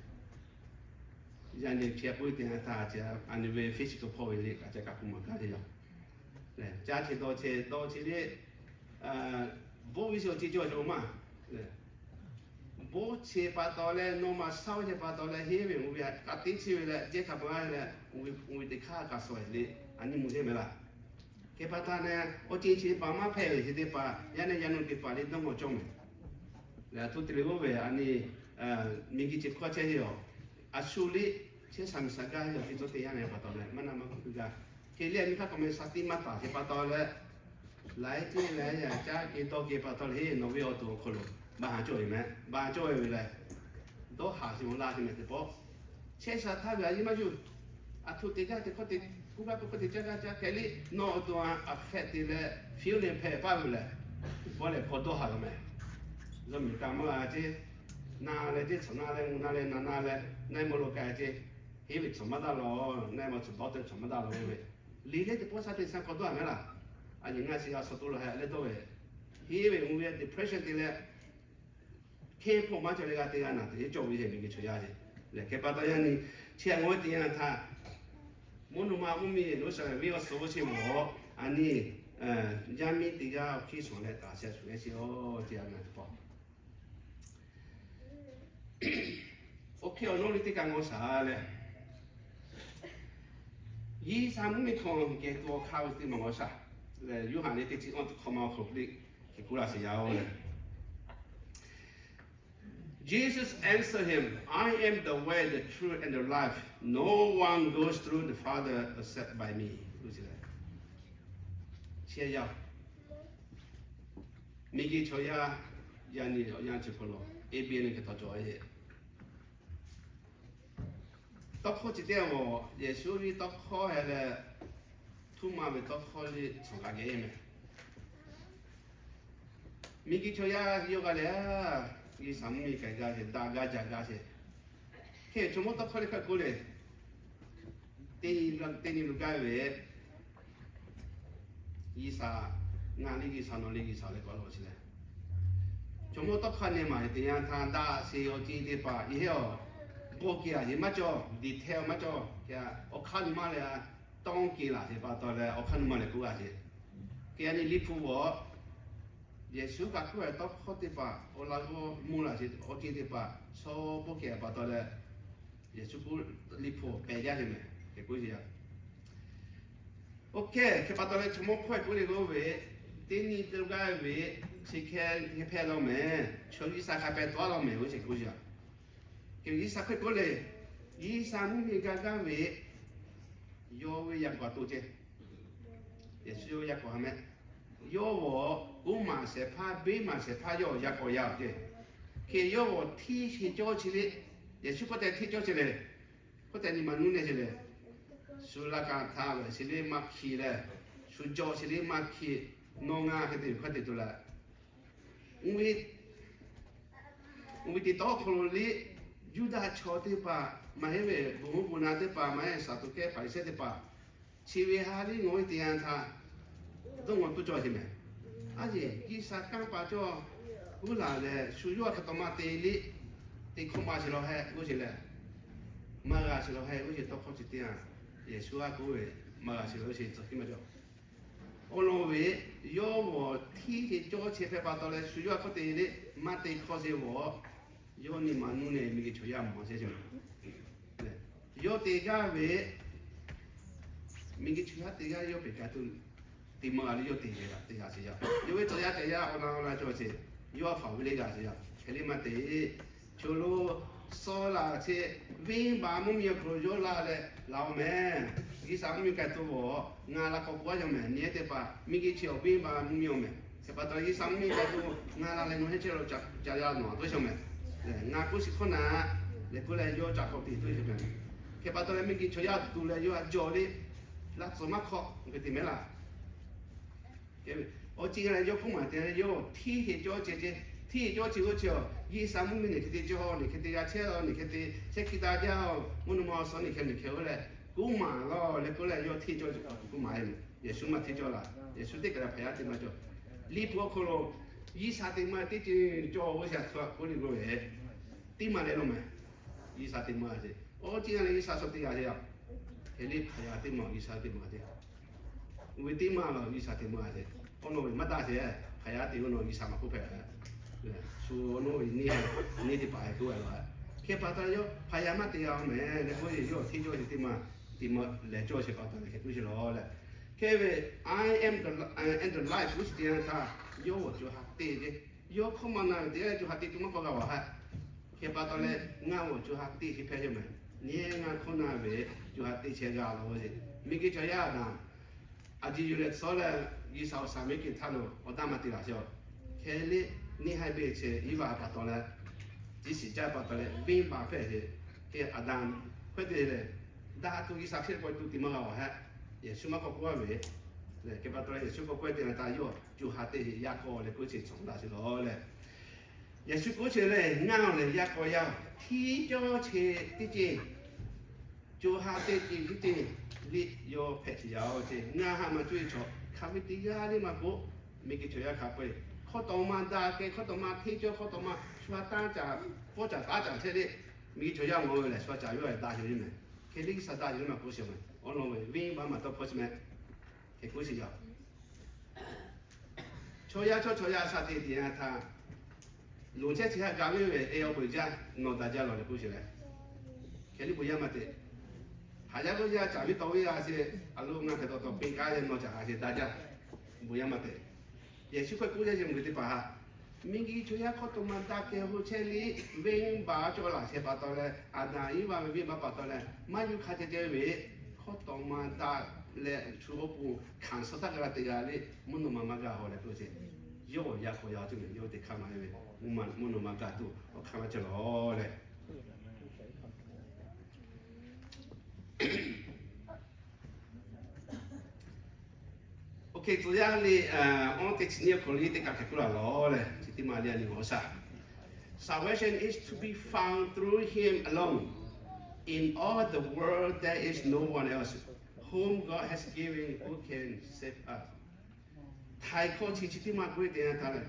Yaˇ nyi hk'e k'oˆ ve teˇ yanˇ htaˇ, a nyi ve Facebook hpawˇ ve leh kaꞈ ca kaꞈ k'oˆ maˬ gaˇ ve yaˇ. Caˇ chehˇ dawˇ chehˇ dawˇ chehˇ leh, bawˆ ve shiˍ awˬ ceuˬ cawˬ cawˬ maˇ. Bawˆ chehˇ pa taw leh nawˬ maˬ shaˉ oˇ chehˇ pa taw leh henˇ ve oˇ ve kaꞈ teˇ chehˇ ve leh jehˇ hk'a pa g'a leh, oˇ ve teˇ hk'aˇ kaꞈ shawˍ leh a nyi mvuhˇ heˆ mehˍ laˇ. Hk'e pa taw leh awˬ ceuˬ chi paˍ maˇ hpehꞈ ve chi teˇ hpaˍ yaˇ neh yaˇ nu teˇ hpaˍ leh dawˇ ngaw cawˇ mehˍ. Leh a htoꞈ te leh oˇ ve a nyi miˬguiˬ chi hkawˇ chehˇ ve yoˬ. A shu leh chehˇ sha mi sha gaˇ ve awˬ ceuˬ cawˬ te yaˇ neh pa taw leh maˇ naˆ maˇ hk'oˆ gaˇ. Hk'e leh a nyi hk'aˇ k'awꞈ meh sha tiˉ maˇ taˍ sheˍ pa taw leh, laiˉ ceuˬ laiˉ yaˇ caˇ kehˬ dawˇ kehˬ pa taw leh henˇ nawˬ ve awˬ to awˬ hk'aw lo maˇ haˍ cawˇ ve mehˍ. Maˇ haˍ cawˇ ve ve leh, dawˇ haˍ sheˍ mawˬ laˇ sheˍ mehˍ teˇ pawˆ. Chehˇ sha htaˇ ve a yeˇ maˇ yuˬ. A htoꞈ te gaˇ te hkawˇ te, k'oˆ gaˇ k'oˆ hkawˇ te caˇ gaˇ caˇ hk'e leh nawˬ awˬ to a hpehꞈ te leh fiˉ oˇ neh hpehꞈ paˇ ve leh, pawˆ leh hk'aw dawˇ haˍ law mehˍ. Zuhꞈ miˬ kaꞈ maˇ g'a ceˇ, na leh ceˇ, chaw na leh, na leh, na na leh, na maw lo k'ai ceˇ. Henˇ ve chaw maˇ daꞈ law, na maw chaw dawˇ te chaw maˇ daꞈ law ve. Liꞈ leh teˇ pawˆ sha te sha hk'aw dawˇ haˍ mehˍ laˇ. A nyi ngaˇ chi g'a suh to lo heh leh dawˇ ve, henˇ ve oˇ ve depression te leh, hkehˇ hpawˇ maˇ cawˬ leh g'a te g'a naˬ te cawˬ ve hehꞈ miˬguiˬ chaw yaˇ sheˍ. Leh hk'e pa taw yaˇ nyi chi a ngaˬ hui te yanˇ htaˇ, mvuhˇ naw ma mvuhˇ miˬ lo shaˍ ve awˬ suhˍ chi mawˬ, a nyi yaˇ miˇ teˇ g'aˇ awˬ hkiˇ suhˍ leh taˍ sheh shuˍ leh chi awˬ te a ngaˬ teˇ pawˆ. Oˇ hk'e awˬ nawˉ leh teˇ kaꞈ ngaw shaˍ leh, G'uiˬsha mvuhˇ miˬ hkawˇ geh to awˬ hk'aˇ ve teˇ maˬ ngaw shaˍ leh, Yoˇhanˬ leh teˇ chi awˇ teˇ hk'awꞈ ma awˬ hk'aw lo hk'e k'oˆ laˇ sheˍ yaˇ oˬ leh, Jesus answered him, I am the way, the truth, and the life. No one goes through the Father except by me. Chi yaˇ, miˬguiˬ chaw yaˇ, yaˇ nyi awˬ yanˇ chi hk'aw lo, A B N hk'e taw cawˬ ve, tawˇ hkawˇ chi teˇ g'aˇ Yeˍsuˆ ve tawˇ hkawˇ heh leh, htuˇ ma ve tawˇ hkawˇ leh cawˬ g'a geh mehˍ. Miˬguiˬ chaw yaˇ yawˇ g'a leh, G'uiˬsha mvuhˇ miˬ k'ai gaˇ sheˍ, daꞈ gaˇ jaˇ gaˇ sheˍ. Hk'e chaw mawˇ tawˇ hkawˇ leh hk'a k'oˆ leh, teˇ nyi lu gaˇ ve, G'uiˬsha, ngaˬ leh G'uiˬsha, nawˬ leh G'uiˬsha leh k'awꞈ law chi leh, chaw mawˇ tawˇ hkawˇ neh maˬ te yanˇ htaˇ daꞈ sheˍ awˬ ceuˬ teˇ hpaˍ yehˇ aˬ, bawˆ kehˬ aˬ yehˬ maˇ cawˬ, dehˬ hteh maˇ cawˬ. Awˬ hk'aˇ nu maˇ leh, tawˇ kehˬ laˬ sheˍ pa taw leh awˬ hk'aˇ nu maˇ leh k'oˆ g'a sheˍ. Hk'e a nyi Liꞈ hpu g'awˬ, Yeˍsuˆ kaꞈ k'oˆ ve tawˇ hkawˇ teˇ hpaˍ awˬ laꞈ g'awˇ mvuh laˬ sheˍ awˬ ceuˬ teˇ hpaˍ shaw bawˆ kehˬ pa taw leh, Yeˍsuˆ k'oˆ Liꞈ hpu pehˬ jaˇ sheˍ mehˍ hk'e k'oˆ sheˍ yaˇ. Oˇ hk'e hk'e pa taw leh chaw mawˇ hkawˇ k'oˆ leh k'oˆ ve, teˇ nyi te gaˇ ve, chi hk'e hpehꞈ law mehˍ, chaw G'uiˬsha hk'a pehꞈ tawˆ law mehˍ oˇ chi k'oˆ sheˍ. Hk'e G'uiˬsha hk'e k'oˆ leh, G'uiˬsha mvuhˇ miˬ gaˇ gaˇ ve, yawˇ ve yaꞈ k'aw to ceˇ. Yeˍsuˆ yawˇ ve yaꞈ k'aw ha mehˍ. Yawˇ g'awˬ k'oˉ maˬ shehˍ hpaˇ, beˇ maˬ shehˍ hpaˇ yawˇ yaꞈ k'aw yaˇ oˬ ceˇ. Hk'e yawˇ g'awˬ htiˇ sheˍ cawˇ chi leh, Yeˍsuˆ k'oˆ tehꞈ htiˇ cawˇ chi leh, k'oˆ tehꞈ nyi ma nuˇ neh chi leh, shu laˇ kaꞈ htaꞈ g'aꞈ chi leh maˇ hkiˬ leh, shu jawꞈ chi leh maˇ hkiˬ, nawˬ ngaˬ hk'e te hk'a te to leh, oˇ ve teˇ tawˇ hk'aw lo leh, Yuˇdaꞈ chaw teˇ hpaˍ maˇ heˆ ve, bon hoˉ bon naˇ teˇ hpaˍ maˇ heˆ, Saˍduˆkehˇ Hpaˍriˍsehˇ teˇ hpaˍ, chi ve ha leh ngaˬ hui te yanˇ htaˇ dawˇ ngaw tuˬ cawˬ sheˍ mehˍ. A yeˬ G'uiˬsha kanˇ paˍ cawˇ g'uˇ laˬ leh shu yawˇ hk'e taw maˇ te leh, teˇ hkawˇ maˇ sheˍ law heh g'uˇ sheˍ leh, maˇ g'a sheˍ law heh g'uˇ sheˍ tawˇ hkawˇ chi teˇ yanˇ, Yeˍsuˆ a k'oˆ ve, maˇ g'a sheˍ law g'uˇ sheˍ tcuh kiˇ maˇ cawˬ. Awˬ lawn ve, yawˇ g'awˬ hteˇ ce cawˇ ce hpehꞈ pa taw leh, shu yawˇ hk'aw te le maˇ te hkawˇ ce g'awˬ, yawˇ nyi ma nuˇ neh miˬguiˬ chaw yaˇ mawˬ ce ce. Yawˇ te gaˇ ve, miˬguiˬ chaw yaˇ te gaˇ yawˇ pehˬ ka tuˬ, te maˇ g'a le yawˇ te g'a te g'a ce yaˇ. Yawˇ ve tcuh yaˇ te yaˇ awˬ na awˬ na cawˬ ce, yawˇ a faˍ ve le g'a ce yaˇ. Hk'e le maˇ te, choˬ lo suh laˬ ce, venˇbaˆ mvuhˇmiˬ awˬ hk'aw lo yawˇ la leh laˬ-oˬ mehˍ. G'uiˬsha mvuhˇmiˬ k'ai tuˬ g'awˬ ngaˬ la k'awꞈ k'oˆ a yaˇ mehˍ. Nyi-ehˉ teˇ hpaˍ miˬguiˬ chi awˬ venˇbaˆ mvuhˇmiˬ awˬ mehˍ. Hk'e pa taw G'uiˬsha mvuhˇmiˬ k'ai tuˬ ngaˬ la leh nawˬ heˆ chehˇ lo ca yaˇ nawˬ a toˇ shawˍ mehˍ. Ngaˬ k'oˆ shiˍ hkawˇ na, leh k'oˆ leh yawˇ ca k'awꞈ te tuˬ shawˍ mehˍ. Hk'e pa taw leh miˬguiˬ chaw yaˇ tuˬ leh yawˇ a jawˬ le, laˇ tcuh maˇ hk'awꞈ hk'e te mehˍ laˇ. Awˬ ceuˬ leh yawˇ hk'oˆ maˍ te leh yawˇ hteˇ ce cawˇ ce ce, hteˇ cawˇ ce oˇ ce a, G'uiˬsha mvuhˇmiˬ nehˬ hk'e te cawˇ, nehˬ hk'e te g'a chehˇ la, nehˬ hk'e te chehˇ hki ta jaˇ, mvuhˇ naw ma awˬ suhˍ nehˬ hk'e nehˬ hk'e oˇ leh, k'oˆ maˍ laˇ leh k'oˆ leh yawˇ hteˇ cawˇ ce k'oˆ maˍ e. Yeˍsuˆ maˇ hteˇ cawˇ laˇ. Yeˍsuˆ teˇ kaˬ leh hpaˍ yaˇ te maˇ cawˇ. Liꞈ hpu awˬ hk'aw lo G'uiˬsha te maˇ teˇ ceuˬ cawˇ ve shaˍ htaꞈ k'oˆ le k'o ve, teˇ maˬ leh lo mehˍ. G'uiˬsha te maˇ ce, awˬ ceuˬ leh G'uiˬsha suh te g'a ce a. Hk'e le hpaˍ yaˇ teˇ maˬ G'uiˬsha te maˇ ce. Oˇ ve teˇ maˬ lawˬ G'uiˬsha te maˇ ce. Awˬ nawˬ ve maˇ daꞈ ce, hpaˍ yaˇ te awˬ nawˬ G'uiˬsha maˇ k'oˆ hpehꞈ. Shu awˬ nawˬ ve neˇ, neˇ teˇ hpaˍ hk'e k'oˆ ve laˬ. Hk'e pa taw yawˇ hpaˍ yaˇ maˇ te g'a-oˬ mehˍ leh k'oˆ ve, yawˇ hteˇ cawˇ ce teˇ maˬ, teˇ maˬ lehˬ cawˇ ce pa taw leh hk'e k'oˆ ce lawˬ leh. Hk'e ve, I am the, I am the light k'oˆ shiˍ te htaˇ, yawˇ awˬ co ha teˇ ce. Yawˇ hkawˇ maˇ na ve teˇ g'aˇ co ha teˇ tuˬ maˇ k'awꞈ g'a vaˬ hehˆ. Hk'e pa taw leh ngaˬ awˬ co ha teˇ hk'e hpehꞈ ve mehˍ. Neˇ ngaˬ hkawˇ na ve co ha teˇ chehˇ g'a laˬ ve ce. Miˬguiˬ chaw yaˇ Aˍdanˍ a ciˉ yuˬ leh tcuh leh G'uiˬsha awˬ shaˍ miˉ kehˬ htaˇ lo awˬ taˇ maˇ te laˬ ce a. Hk'e le neˇ haiˬ beˬ che Eˇvaꞈ pa taw leh, ciˉ shiˍ jaˇ pa taw leh venˇbaˆ hpehꞈ ce. Hk'e Aˍdanˍ hkawehˇ te leh, daꞈ tuˬ G'uiˬsha hk'e k'awꞈ tuˬ te maˇ g'a vaˬ hehˆ. Yeˍsuˆ maˇ k'awꞈ k'oˆ a ve, hk'e pa taw leh Yeˍsuˆ k'awꞈ k'oˆ te htaˇ yawˇ co ha teˇ yaˇ k'awꞈ leh k'oˆ ce cawˬ daꞈ ce lawˬ leh. Yeˍsuˆ k'oˆ ce leh, ngaˬ lehˬ yaˇ k'awꞈ yaˇ hteˇ cawˇ ce teˇ ceuˬ, co ha teˇ ceuˬ teˇ ceuˬ liꞈ yawˇ hpehꞈ ce yaˇ-oˬ ce. Ngaˬ haꞈ maˍ co e chaw hk'aˬ ve teˇ g'aˇ le maˇ k'oˆ, miˬguiˬ chaw yaˇ hk'a peu-eˬ hkawˇ tawˍ ma daꞈ kehˬ, hkawˇ tawˍ ma hteˇ cawˇ, hkawˇ tawˍ ma shu ha taˇ caˍ, pawˇ caˍ taˇ caˍ chehˇ le. Miˬguiˬ chaw yaˇ mawˬ ve lehˬ shu ha caˍ yawˇ lehˬ daꞈ ce ve mehˍ. Hk'e le G'uiˬsha daꞈ ce ve maˇ k'oˆ sheˍ mehˍ. Awˬ nawˬ ve venˇbaˆ maˇ tawˇ hpawˇ sheˍ mehˍ. Hk'e k'oˆ sheˍ yaˇ. Chaw yaˇ chaw chaw yaˇ sha te te yanˇ htaˇ, loˍ chehˇ chi haꞈ gaˬ ve ve e awˬ peuˬ jaˇ, nawˬ daꞈ jaˇ lawˬ leh k'oˆ sheˍ leh, hk'e le bon yaˇ maˇ te. Haꞈ yaˇ k'oˆ yaˇ caˍ ve tawˇ ve g'a sheˍ, a lo ngaˬ hk'e tawˍ tawˍ peꞈ kaˇ leh nawˬ caˍ g'a sheˍ daꞈ jaˇ, bon yaˇ maˇ te. Yeˍsuˆ hk'e k'oˆ yaˇ ce meuˬ teˇ hpaˍ haꞈ, miˬguiˬ chaw yaˇ hkawˇ tawˍ ma daꞈ kehˬ ho chehˇ le, venˇbaˆ cawˇ laˬ chehˇ pa taw leh, Aˍdanˍ Eˇvaˆ ve venˇbaˆ pa taw leh maˇ yuˬ hk'a ceh ceh ve, hkawˇ tawˍ ma daꞈ leh shu awˬ pon hkanˍ suh htaˇ g'a te g'a le, mvuhˇ naw ma maˇ gaˬ haw leh k'oˆ ce. Yawˇ yaˇ k'awꞈ yaˇ tuˬ mehˍ, yawˇ teꞈ hk'aˇ maˇ heˆ ve, mvuhˇ naw ma gaˬ tuˬ awˬ hk'aˇ maˇ cawˬ lawˬ leh. Oˇ hk'e tcuh yaˇ le, awˬ teˇ chi nyiˇ hk'aw lo teˇ kaꞈ hk'e k'oˆ laˬ lawˬ leh, chi teˇ maˬ le a nyi awˬ shaˍ. Salvation is to be found through him alone. In all the world there is no one else whom God has given who can save us. Htaiˍ hkawˇ chi chi teˇ maˬ k'oˆ ve te yanˇ htaˇ lehˬ,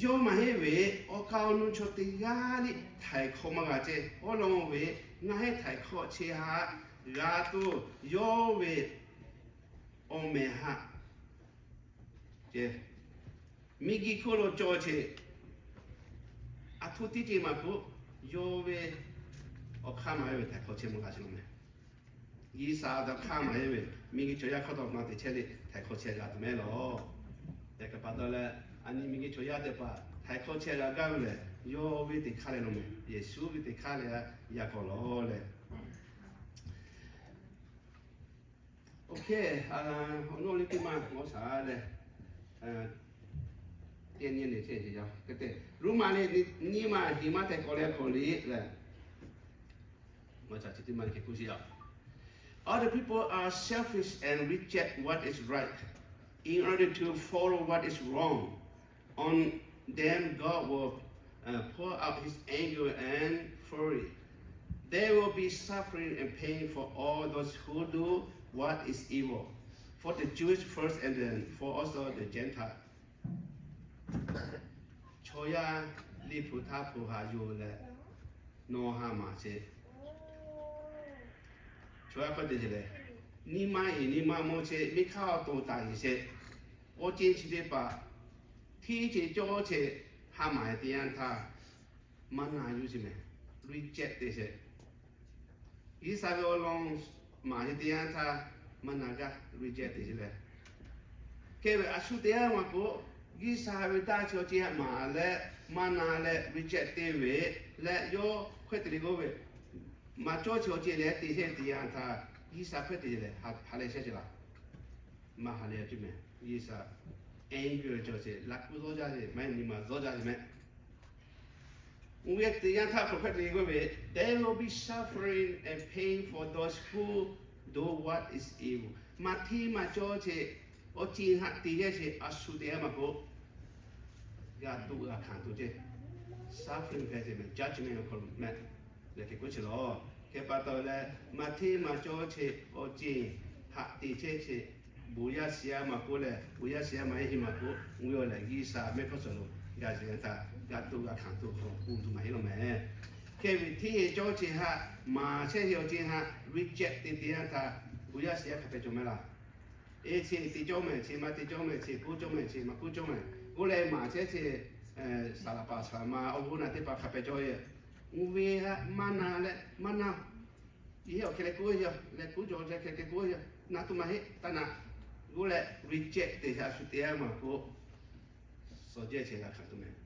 yawˇ maˇ heˆ ve, awˬ kaˍ awˬ nu chaw teˇ g'aˇ le htaiˍ hkawˇ maˇ g'a ceh. Awˬ lawn ve, ngaˬ heˆ htaiˍ hkawˇ chehˇ haꞈ g'a tuˬ yawˇ ve awˬ mehˍ haꞈ ce. Miˬguiˬ hk'oˆ lo cawˬ ce, aˬ htoꞈ teˇ ceuˬ maˇ k'oˆ, yawˇ ve awˬ hk'aˇ maˇ heˆ ve htaiˍ hkawˇ chehˇ maˇ g'a sheˍ lo mehˍ. G'uiˬsha awˬ hk'aˇ maˇ heˆ ve, miˬguiˬ chaw yaˇ hkawˇ tawˍ ma te chehˇ le htaiˍ hkawˇ chehˇ g'a tuˬ mehˍ lawˬ. Yaꞈ hk'aˇ pa taw leh, a nyi miˬguiˬ chaw yaˇ teˇ hpaˍ htaiˍ hkawˇ chehˇ g'a gaˇ ve lehˬ, yawˇ ve teꞈ hk'aˇ leh lo mehˍ. Yeˍsuˆ ve teꞈ hk'aˇ leh yaˇ k'awꞈ lawˬ leh. Oˇ hk'e, awˬ nawˬ le teˇ maˬ awˬ shaˍ leh, teˇ nyi le chehˇ ce yaˇ hk'e te, Roˉmaꞈ le nyiˇ maˬ hiˍ maˇ htaiˍ k'awꞈ leh hk'awꞈ le leh, awˬ shaˍ chi teˇ maˬ hk'e k'oˆ sheˍ yaˇ. All the people are selfish and reject what is right in order to follow what is wrong. On them God will, uh, pour out his anger and fury. There will be suffering and pain for all those who do what is evil, for the Jews first and then for also the Gentiles. Chaw yaˇ liꞈ hpu htaˇ hpu haꞈ yuˬ leh, nawˬ haꞈ maˍ sheˍ. Chaw yaˇ hkawˇ te ce leh, nyi ma iˍ nyi ma maw che, miˇ hk'aˇ awˬ to taˍ yeˬ che, awˬ ceˬ chi teˇ hpaˍ, hteˇ che cawˇ che, ha maˍ e teˇ yanˇ htaˇ, maˇ na yuˬ chi mehˍ, reject te che. G'uiˬsha ve awˬ lawn maˍ e teˇ yanˇ htaˇ, maˇ na gaˇ, reject te che leh, kehˬ ve a shu teˇ yanˇ maˇ k'o, G'uiˬsha ve daˇ chi awˬ ceˬ haꞈ maˍ leh, maˇ na leh reject te ve leh, yawˇ hkawehˇ te le k'oˆ ve, maˍ cawˇ chi awˬ ceˬ leh te che teˇ yanˇ htaˇ, G'uiˬsha hkawehˇ te leh ha leh shehˇ ce laˇ. Maˇ ha leh a cuˇ mehˍ, G'uiˬsha angry cawˬ che, laꞈ kuˉ zawˇ jaˇ ve maˇ heˆ, nyi ma zawˇ jaˇ ve mehˍ. Oˇ ve teˇ yanˇ htaˇ hk'aˬ hk'e te k'oˆ ve, there will be suffering and pain for those who do what is evil. Maˇ hteˇ maˇ cawˇ che, awˬ ceˬ haꞈ te yehˇ che a shu teˇ yanˇ maˇ k'o, g'a tuꞈ g'a hkanˍ tuˬ ce. Suffering hpehꞈ ce mehˍ, judgment awˬ hk'aw lo mehˍ. Leh hk'e k'oˆ che laˬ. Hk'e pa taw leh, maˇ hteˇ maˇ cawˇ che awˬ ceˬ haꞈ te chehˇ che, bon yaˇ shiˍ yaˇ maˇ k'oˆ leh, bon yaˇ shiˍ yaˇ maˇ heˆ maˇ k'oˆ, oˇ ve awˬ lehˬ G'uiˬsha mehˆ hk'aˇ suhˍ lo g'a shiˍ yaˇ htaꞈ g'a tuꞈ g'a hkanˍ tuˬ hk'aw k'oˆ tuˬ maˇ heˆ law mehˍ. Hk'e ve hteˇ cawˇ che haꞈ, maˍ chehˇ ve awˬ ceˬ haꞈ reject te te yanˇ htaˇ, bon yaˇ shiˍ yaˇ hk'a hpehꞈ cawˬ mehˍ laˇ. E, chi te cawˇ mehˍ, chi maˇ te cawˇ mehˍ, chi k'oˆ cawˇ mehˍ, chi maˇ k'oˆ cawˇ mehˍ k'oˆ leh maˍ chehˇ che, saˍ laˍ paˍ saˍ laˍ ma awˬ g'uˇ naˬ teˇ hpaˍ hk'a hpehꞈ cawˇ ve, oˇ ve haꞈ maˇ na leh maˇ na, yehˇ awˬ hk'e leh k'oˆ ve yaˇ leh k'oˆ cawˇ leh hk'e k'oˆ ve yaˇ, na tuˬ maˇ heˆ, taˇ na, k'oˆ leh reject te haꞈ shu te maˇ k'oˆ, suhˍ jehˇ che g'a hkanˍ tuˬ mehˍ.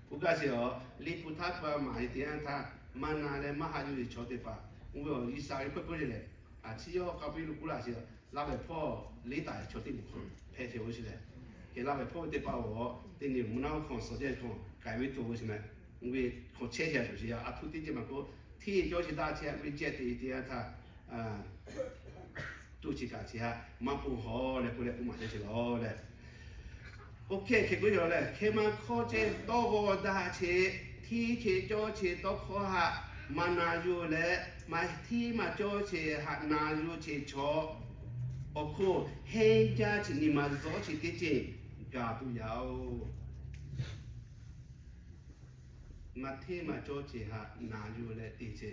K'oˆ gaˇ sheˍ a, liꞈ hpu htaˇ hpu a maˍ e teˇ yanˇ htaˇ, maˇ na leh maˇ haꞈ yuˬ ve chaw teˇ hpaˍ, oˇ ve awˬ G'uiˬsha ve hkawˇ k'oˆ ce lehˬ, a ciˉ yawˇ k'a piˇ lo k'oˆ laˇ sheˍ a, laˇ ve hpawˇ liˇ taˍ ve chaw teˇ moˍ hpehꞈ che oˇ sheˍ lehˬ, hk'e laˇ ve hpawˇ ve teˇ hpaˍ-oˬ, teˇ nyi mvuhˇ naw hk'aw suhˍ jehˇ hk'aw k'ai ve tuˬ oˇ sheˍ mehˍ. Oˇ ve hk'aw chehˇ sheˍ a shu sheˍ a, a htoꞈ teˇ ceuˬ maˇ k'oˆ, hteˇ cawˇ che daˇ che reject te te yanˇ htaˇ, tuꞈ chi kaꞈ chi haꞈ maˇ pon haw leh k'oˆ leh k'oˆ maˍ chehˇ sheˍ laˬ leh, oˇ hk'e hk'e k'oˆ yaw leh, hk'e maˇ hkawˇ ceh tawˇ g'awˇ daꞈ che, hteˇ che cawˇ che tawˇ hkawˇ haꞈ maˇ na yuˬ leh, maˇ hteˇ maˇ cawˇ che haꞈ na yuˬ che chaw awˬ hk'oˆ henˇ jaˇ che nyi ma zawˇ che teˇ ceuˬ gaˬ tuˬ yaˇ oˬ. Maˇ hteˇ maˇ cawˇ che haꞈ na yuˬ leh te che,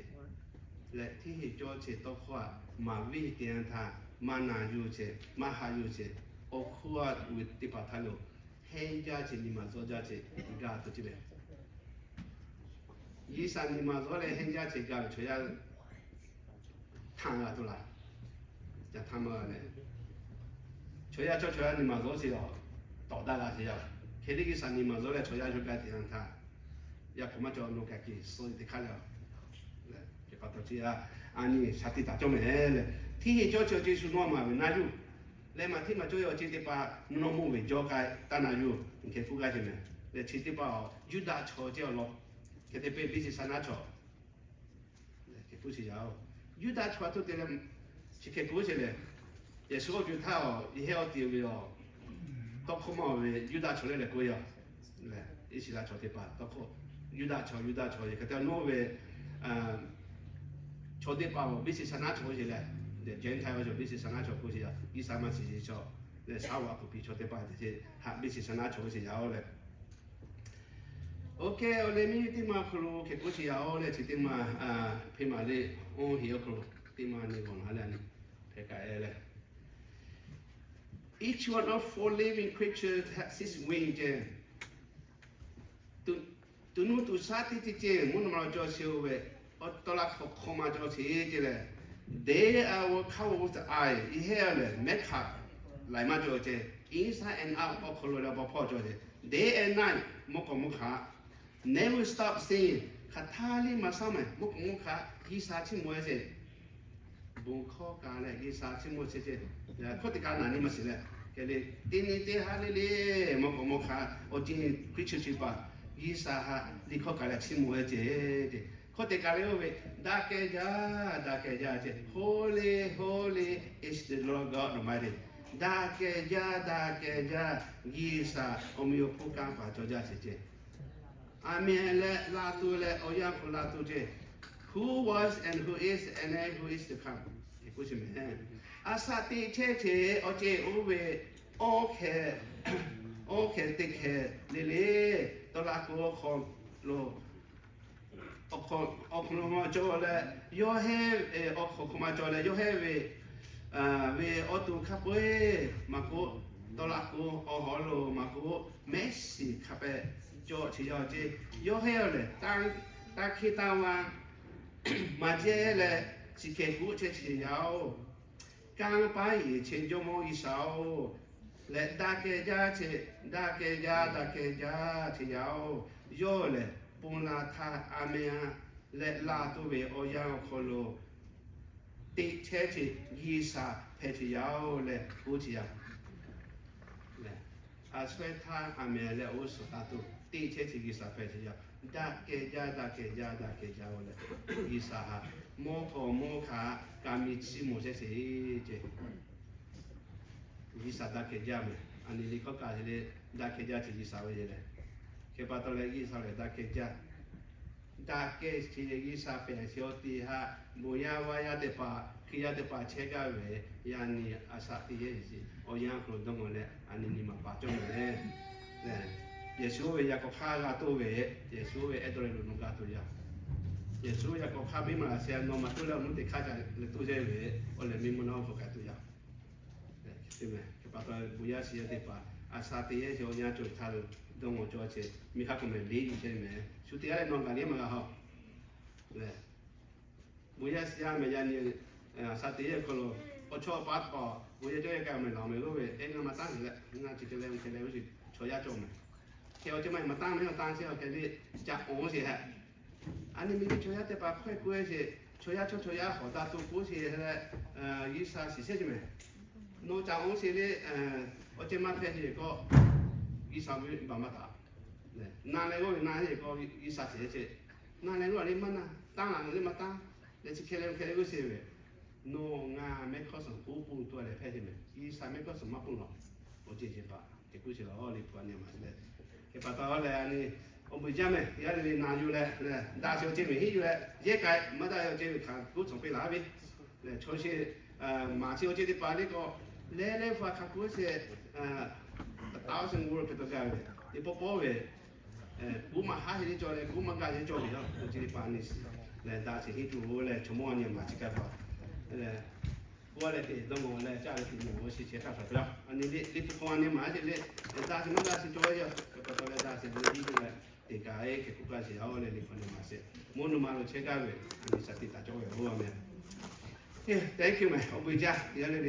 leh hteˇ che cawˇ che tawˇ hkawˇ haꞈ maˍ viˇ te yanˇ htaˇ, maˇ na yuˬ che, maˇ haꞈ yuˬ che, awˬ hk'oˆ a ve teˇ hpaˍ htaˇ lo henˇ jaˇ che nyi ma zawˇ jaˇ che gaˬ tuˬ ce mehˍ. G'uiˬsha nyi ma zawˇ leh henˇ jaˇ che gaˬ ve chaw yaˇ htaˇ g'a tuˬ laˇ. Ca htaˇ maˇ g'a leh, chaw yaˇ cawˇ chaw yaˇ nyi ma zawˇ che a, tawˍ daꞈ g'a che a. Hk'e te G'uiˬsha nyi ma zawˇ leh chaw yaˇ yawˇ gaˇ te yanˇ htaˇ, yaˇ hk'aˬ maˇ cawˬ nawˬ kaꞈ kiˬ suh teˇ hk'aˇ leh, pa taw ce a, a nyi shaˍ tiꞈ taˍ cawˇ mehˍ leh, hteˇ che cawˇ che awˬ ceˬ shu nawˇ maˍ ve na yuˬ leh, maˇ hteˇ maˇ cawˇ ve awˬ ceˬ teˇ hpaˍ nawˇ mawˇ ve jawˇ k'ai taˇ na yuˬ, hk'e k'oˆ gaˇ ce mehˍ. Leh chi teˇ hpaˍ Yuˇdaꞈ chaw ce awˬ lawn, hk'e te peuˬ B C Sanaˇ chaw Yuˇdaꞈ chaw a htoꞈ te leh, chi hk'e k'oˆ ce lehˬ, Yeˍsuˆ awˬ co htaˇ a, yehˇ awˬ te ve a, tawˇ hkawˇ maˇ ve Yuˇdaꞈ chaw lehˬ leh k'oˆ ve a, Iˉsaˍreˍlaˆ chaw teˇ hpaˍ tawˇ hkawˇ, Yuˇdaꞈ chaw, Yuˇdaꞈ chaw yehˬ hk'e te nawˇ ve chaw teˇ hpaˍ a, B C Sanaˇ chaw oˇ sheˍ lehˬ, Gentile ve chaw B C Sanaˇ chaw k'oˆ sheˍ a, Iˉsaˍreˍlaˆ maˇ shiˍ sheˍ chaw lehˬ, shaˉ wa kuˬ piˇ chaw teˇ hpaˍ te ce, haꞈ B C Sanaˇ chaw oˇ sheˍ yaˇ oˬ leh, oˇ hk'e awˬ leh miˇ teˇ ma hk'aw lo hk'e k'oˆ sheˍ yaˇ oˬ leh, chi teˇ ma, hpe maˍ le, oˇ heˍ awˬ hk'aw lo teˇ ma nyi g'awˬ la leh, hpehꞈ kaꞈ e leh, each one of four living creatures has six wings ce. Tuꞈ nuˇ tuꞈ shaˉ teˇ ceuˬ ceuˬ mvuhˇ naw ma lo cawˬ sheˍ oˬ ve, awˬ tawˇ laˇ hk'aw hk'aw ma cawˬ sheˍ ce lehˬ, day and hour covered with the eye, yehˇ lehˬ mehˉ hk'aꞈ laiˬ maˇ cawˬ ce, inside and out awˬ hk'aw lo leh awˬ pa hpawˇ cawˬ ce, day and night mvuhˇ k'awꞈ mvuhˇ hk'aꞈ, never stop singing, hk'aˬ htaˇ liˇ maˇ shaˉ mehˍ, mvuhˇ k'awꞈ mvuhˇ hk'aꞈ G'uiˬsha chiˇ mvuh e ce. Bon hkawˇ kaꞈ leh G'uiˬsha chiˇ mvuh chehˇ ce. Hkawˇ teˇ kaꞈ naˍ nyi maˇ shiˍ leh, hk'e le, teˇ nyi teˇ haˉ le le, mvuhˇ k'awꞈ mvuhˇ hk'aꞈ awˬ ceˬ Hkriꞈ chi chi paˍ G'uiˬsha haꞈ liˇ hkawˇ kaꞈ leh chiˇ mvuh e ce. Hkawˇ teˇ kaꞈ le oˇ ve, daꞈ kehˬ jaˇ, daꞈ kehˬ jaˇ ce, Holy, holy is the Lord God Almighty. Daꞈ kehˬ jaˇ, daꞈ kehˬ jaˇ, G'uiˬsha awˬ meh awˬ hponˇ kanˇ paˍ cawˬ jaˇ sheˍ ce. Aˍmenˍ leh laˇ tuˬ leh awˬ yanˇ hk'aw laˇ tuˬ ce. Who was and who is and who is to come. K'oˆ sheˍ mehˍ. A shaꞈ teꞈ chehˇ ce awˬ ceˬ oˇ ve, awˬ hkeh, awˬ hkeh teˇ hkeh le le, tawˇ laˇ k'o hk'aw lo awˬ hk'aw lo ma cawˬ leh, yawˇ hehˉ, awˬ hk'aw hk'aw ma cawˬ leh yawˇ hehˉ ve, ve awˬ to hk'a peu-eˬ maˇ k'oˆ, tawˇ laꞈ k'o, awˬ hawˉ lo maˇ k'oˆ, mehˉ shiˍ hk'a pehꞈ cawˬ chi yaˇ ceˇ. Yawˇ hehˉ lehˬ, tanˇ hkiˇ tanˇ va maˇ jehˇ leh, chi hk'e k'oˆ chehˇ chi yaˇ-oˬ, Kanˇ paˉ yeˬ chehˇ Jawˇmawˇ G'uiˬsha-oˬ, leh daꞈ kehˬ jaˇ chehˇ, daꞈ kehˬ jaˇ, daꞈ kehˬ jaˇ chehˇ yaˇ-oˬ, yawˇ lehˬ ponˬ laˬ htaˇ aˬ meh-a leh laˬ tuˬ ve awˬ yanˇ awˬ hk'aw lo teꞈ chehˇ chehˇ G'uiˬsha hpehꞈ chehˇ yaˇ-oˬ leh k'oˆ chehˇ yaˇ. A shu-eˬ htaˇ aˬ meh leh awˬ g'uˇ suhˍ taˇ tuˬ teꞈ chehˇ chehˇ G'uiˬsha hpehꞈ chehˇ yaˇ. Daꞈ kehˬ jaˇ, daꞈ kehˬ jaˇ, daꞈ kehˬ jaˇ-oˬ leh, G'uiˬsha htaꞈ mawˇ hk'aw mawˇ hk'aˇ ka mi chiˇ mvuh chehˇ chehˇ ceˇ. G'uiˬsha daꞈ kehˬ jaˇ meh. Aˬ nyi liꞈ hkawˇ kaꞈ hk'e le, daꞈ kehˬ jaˇ chehˇ G'uiˬsha ve le. Hk'e pa taw leh G'uiˬsha lehˬ daꞈ kehˬ jaˇ. Daꞈ kehˬ chehˇ G'uiˬsha hpehꞈ chehˇ-oˬ teˇ haꞈ, bon yaˇ vaˇ yaˇ teˇ hpaˍ, Hkriꞈ yaˇ teˇ hpaˍ chehˇ gaˇ ve, yaꞈ nyi a shaꞈ teꞈ yehˇ ve awˬ yanˇ hk'aw lo dawˇ ngaw leh aˬ nyi nyi ma paˍ cawˇ ve le. Yeˍsuˆ ve yaꞈ k'awꞈ hk'aˇ g'a toˇ ve, Yeˍsuˆ ve ehˉ dawˇ leh lo nawˬ g'a tuˬ yaˇ. Yeˍsuˆ ve yaꞈ k'awꞈ hk'aˇ biˇ maˍ laˬ shehˍ nawˬ maˍ toˇ leh awˬ nuˇ teˇ hk'aˇ ca leh toˇ yehˇ ve, awˬ lehˬ miˇ ma naˇ awˬ hk'aw k'ai tuˬ yaˇ. Hk'e pa taw bon yaˇ shiˍ yaˇ teˇ hpaˍ a shaꞈ teꞈ yehˇ chehˇ awˬ yanˇ cawˬ htaˇ lo dawˇ ngaw cawˇ chehˇ, miˇ hk'aˇ k'awꞈ meh leˇ yuˬ chehˇ meh. Shu teˇ g'aˇ leh nawˬ gaˬ leh maˇ g'a haw. Bon yaˇ shiˍ yaˇ meh yaꞈ nyi a shaꞈ teꞈ yehˇ hk'aw lo awˬ chawˇ paˉ hk'aw bon yaˇ cawˇ yehˇ k'ai meh laˬ meh g'oˇ ve, ehˉ ngaˬ maˇ tanˉ leh ngaˬ chi hk'e leh hk'e leh ve chi chaw yaˇ cawˇ meh. Hk'e awˬ ceuˬ maˇ heˆ maˇ tanˉ meh, awˬ tanˉ chehˇ awˬ hk'e le ca awˬ sheˍ hehꞈ. Aˬ nyi miˇ ve chaw yaˇ teˇ hpaˍ hkawehˇ k'oˆ-e sheˍ, chaw yaˇ chaw chaw yaˇ hawˍ daꞈ to k'oˆ sheˍ leh, G'uiˬsha shiˍ chehˇ ce meh. Nawˬ ca awˬ sheˍ le, awˬ ceuˬ maˇ hpehꞈ sheˍ k'o, G'uiˬsha ve baˬ maˇ taˍ. Na leh g'awˇ ve na sheˍ k'o G'uiˬsha shiˍ chehˇ. Na leh g'awˇ le maˇ na, tanˉ laˬ le maˇ tanˉ, leh chi hk'e leh hk'e leh g'uˇ sheˍ ve, nawˬ ngaˬ mehˆ hkawˇ suhˍ k'oˆ pun tuˬ leh hpehꞈ sheˍ meh. G'uiˬsha mehˆ hkawˇ suhˍ maˇ pun lawˬ. Awˬ ceuˬ ceuˬ hpaˍ hk'e k'oˆ sheˍ lawˬ liꞈ hpu a nyi maˍ sheˍ leh. Hk'e pa taw leh aˬ nyi awˬ bon jaˇ meh, yaˇ le le na yuˬ leh, daꞈ sheˍ awˬ ceuˬ meh henˇ yuˬ leh yehˇ k'ai maˇ daꞈ ve awˬ ceuˬ ve hkanˍ k'oˆ cawˬ piˇ laˬ ve. Leh chaw sheˍ maˍ chi awˬ ceuˬ teˇ hpaˍ le k'o, leh leh hpu a hkanˍ k'oˆ sheˍ, a taꞈ awˬ sheˍ g'oˇ lo hk'e taw gaˇ ve, teˇ pawˆ pawˆ ve, kuˉ maˇ haˉ heˆ le cawˬ leh kuˉ maˇ gaˇ le cawˬ ve yoˬ. Awˬ ceuˬ teˇ hpaˍ a nyi shiˍ leh daꞈ sheˍ henˇ tuˬ-o leh chaw mawˇ a nyi maˍ chi hk'a pa leh, k'oˆ a leh teꞈ dawˇ ngaw leh caˇ ve teꞈ nyi awˬ shiˍ chehˇ hk'a hpaˍ hpehꞈ. Aˬ nyi le liꞈ hpu hk'aw a nyi maˍ sheˍ le, daꞈ sheˍ maˇ daꞈ sheˍ cawˬ ve yoˬ. Hk'e pa taw leh daꞈ sheˍ le henˇ tuˬ leh teꞈ kaꞈ e hk'e k'oˆ gaˇ sheˍ a leh liꞈ hpu a nyi maˍ sheˍ. Mvuhˇ naw ma lo chehˇ gaˇ ve aˬ nyi shaˍ tiꞈ taˍ cawˬ ve yoˬ. Thank you meh. Awˬ bon jaˇ yaˇ le le.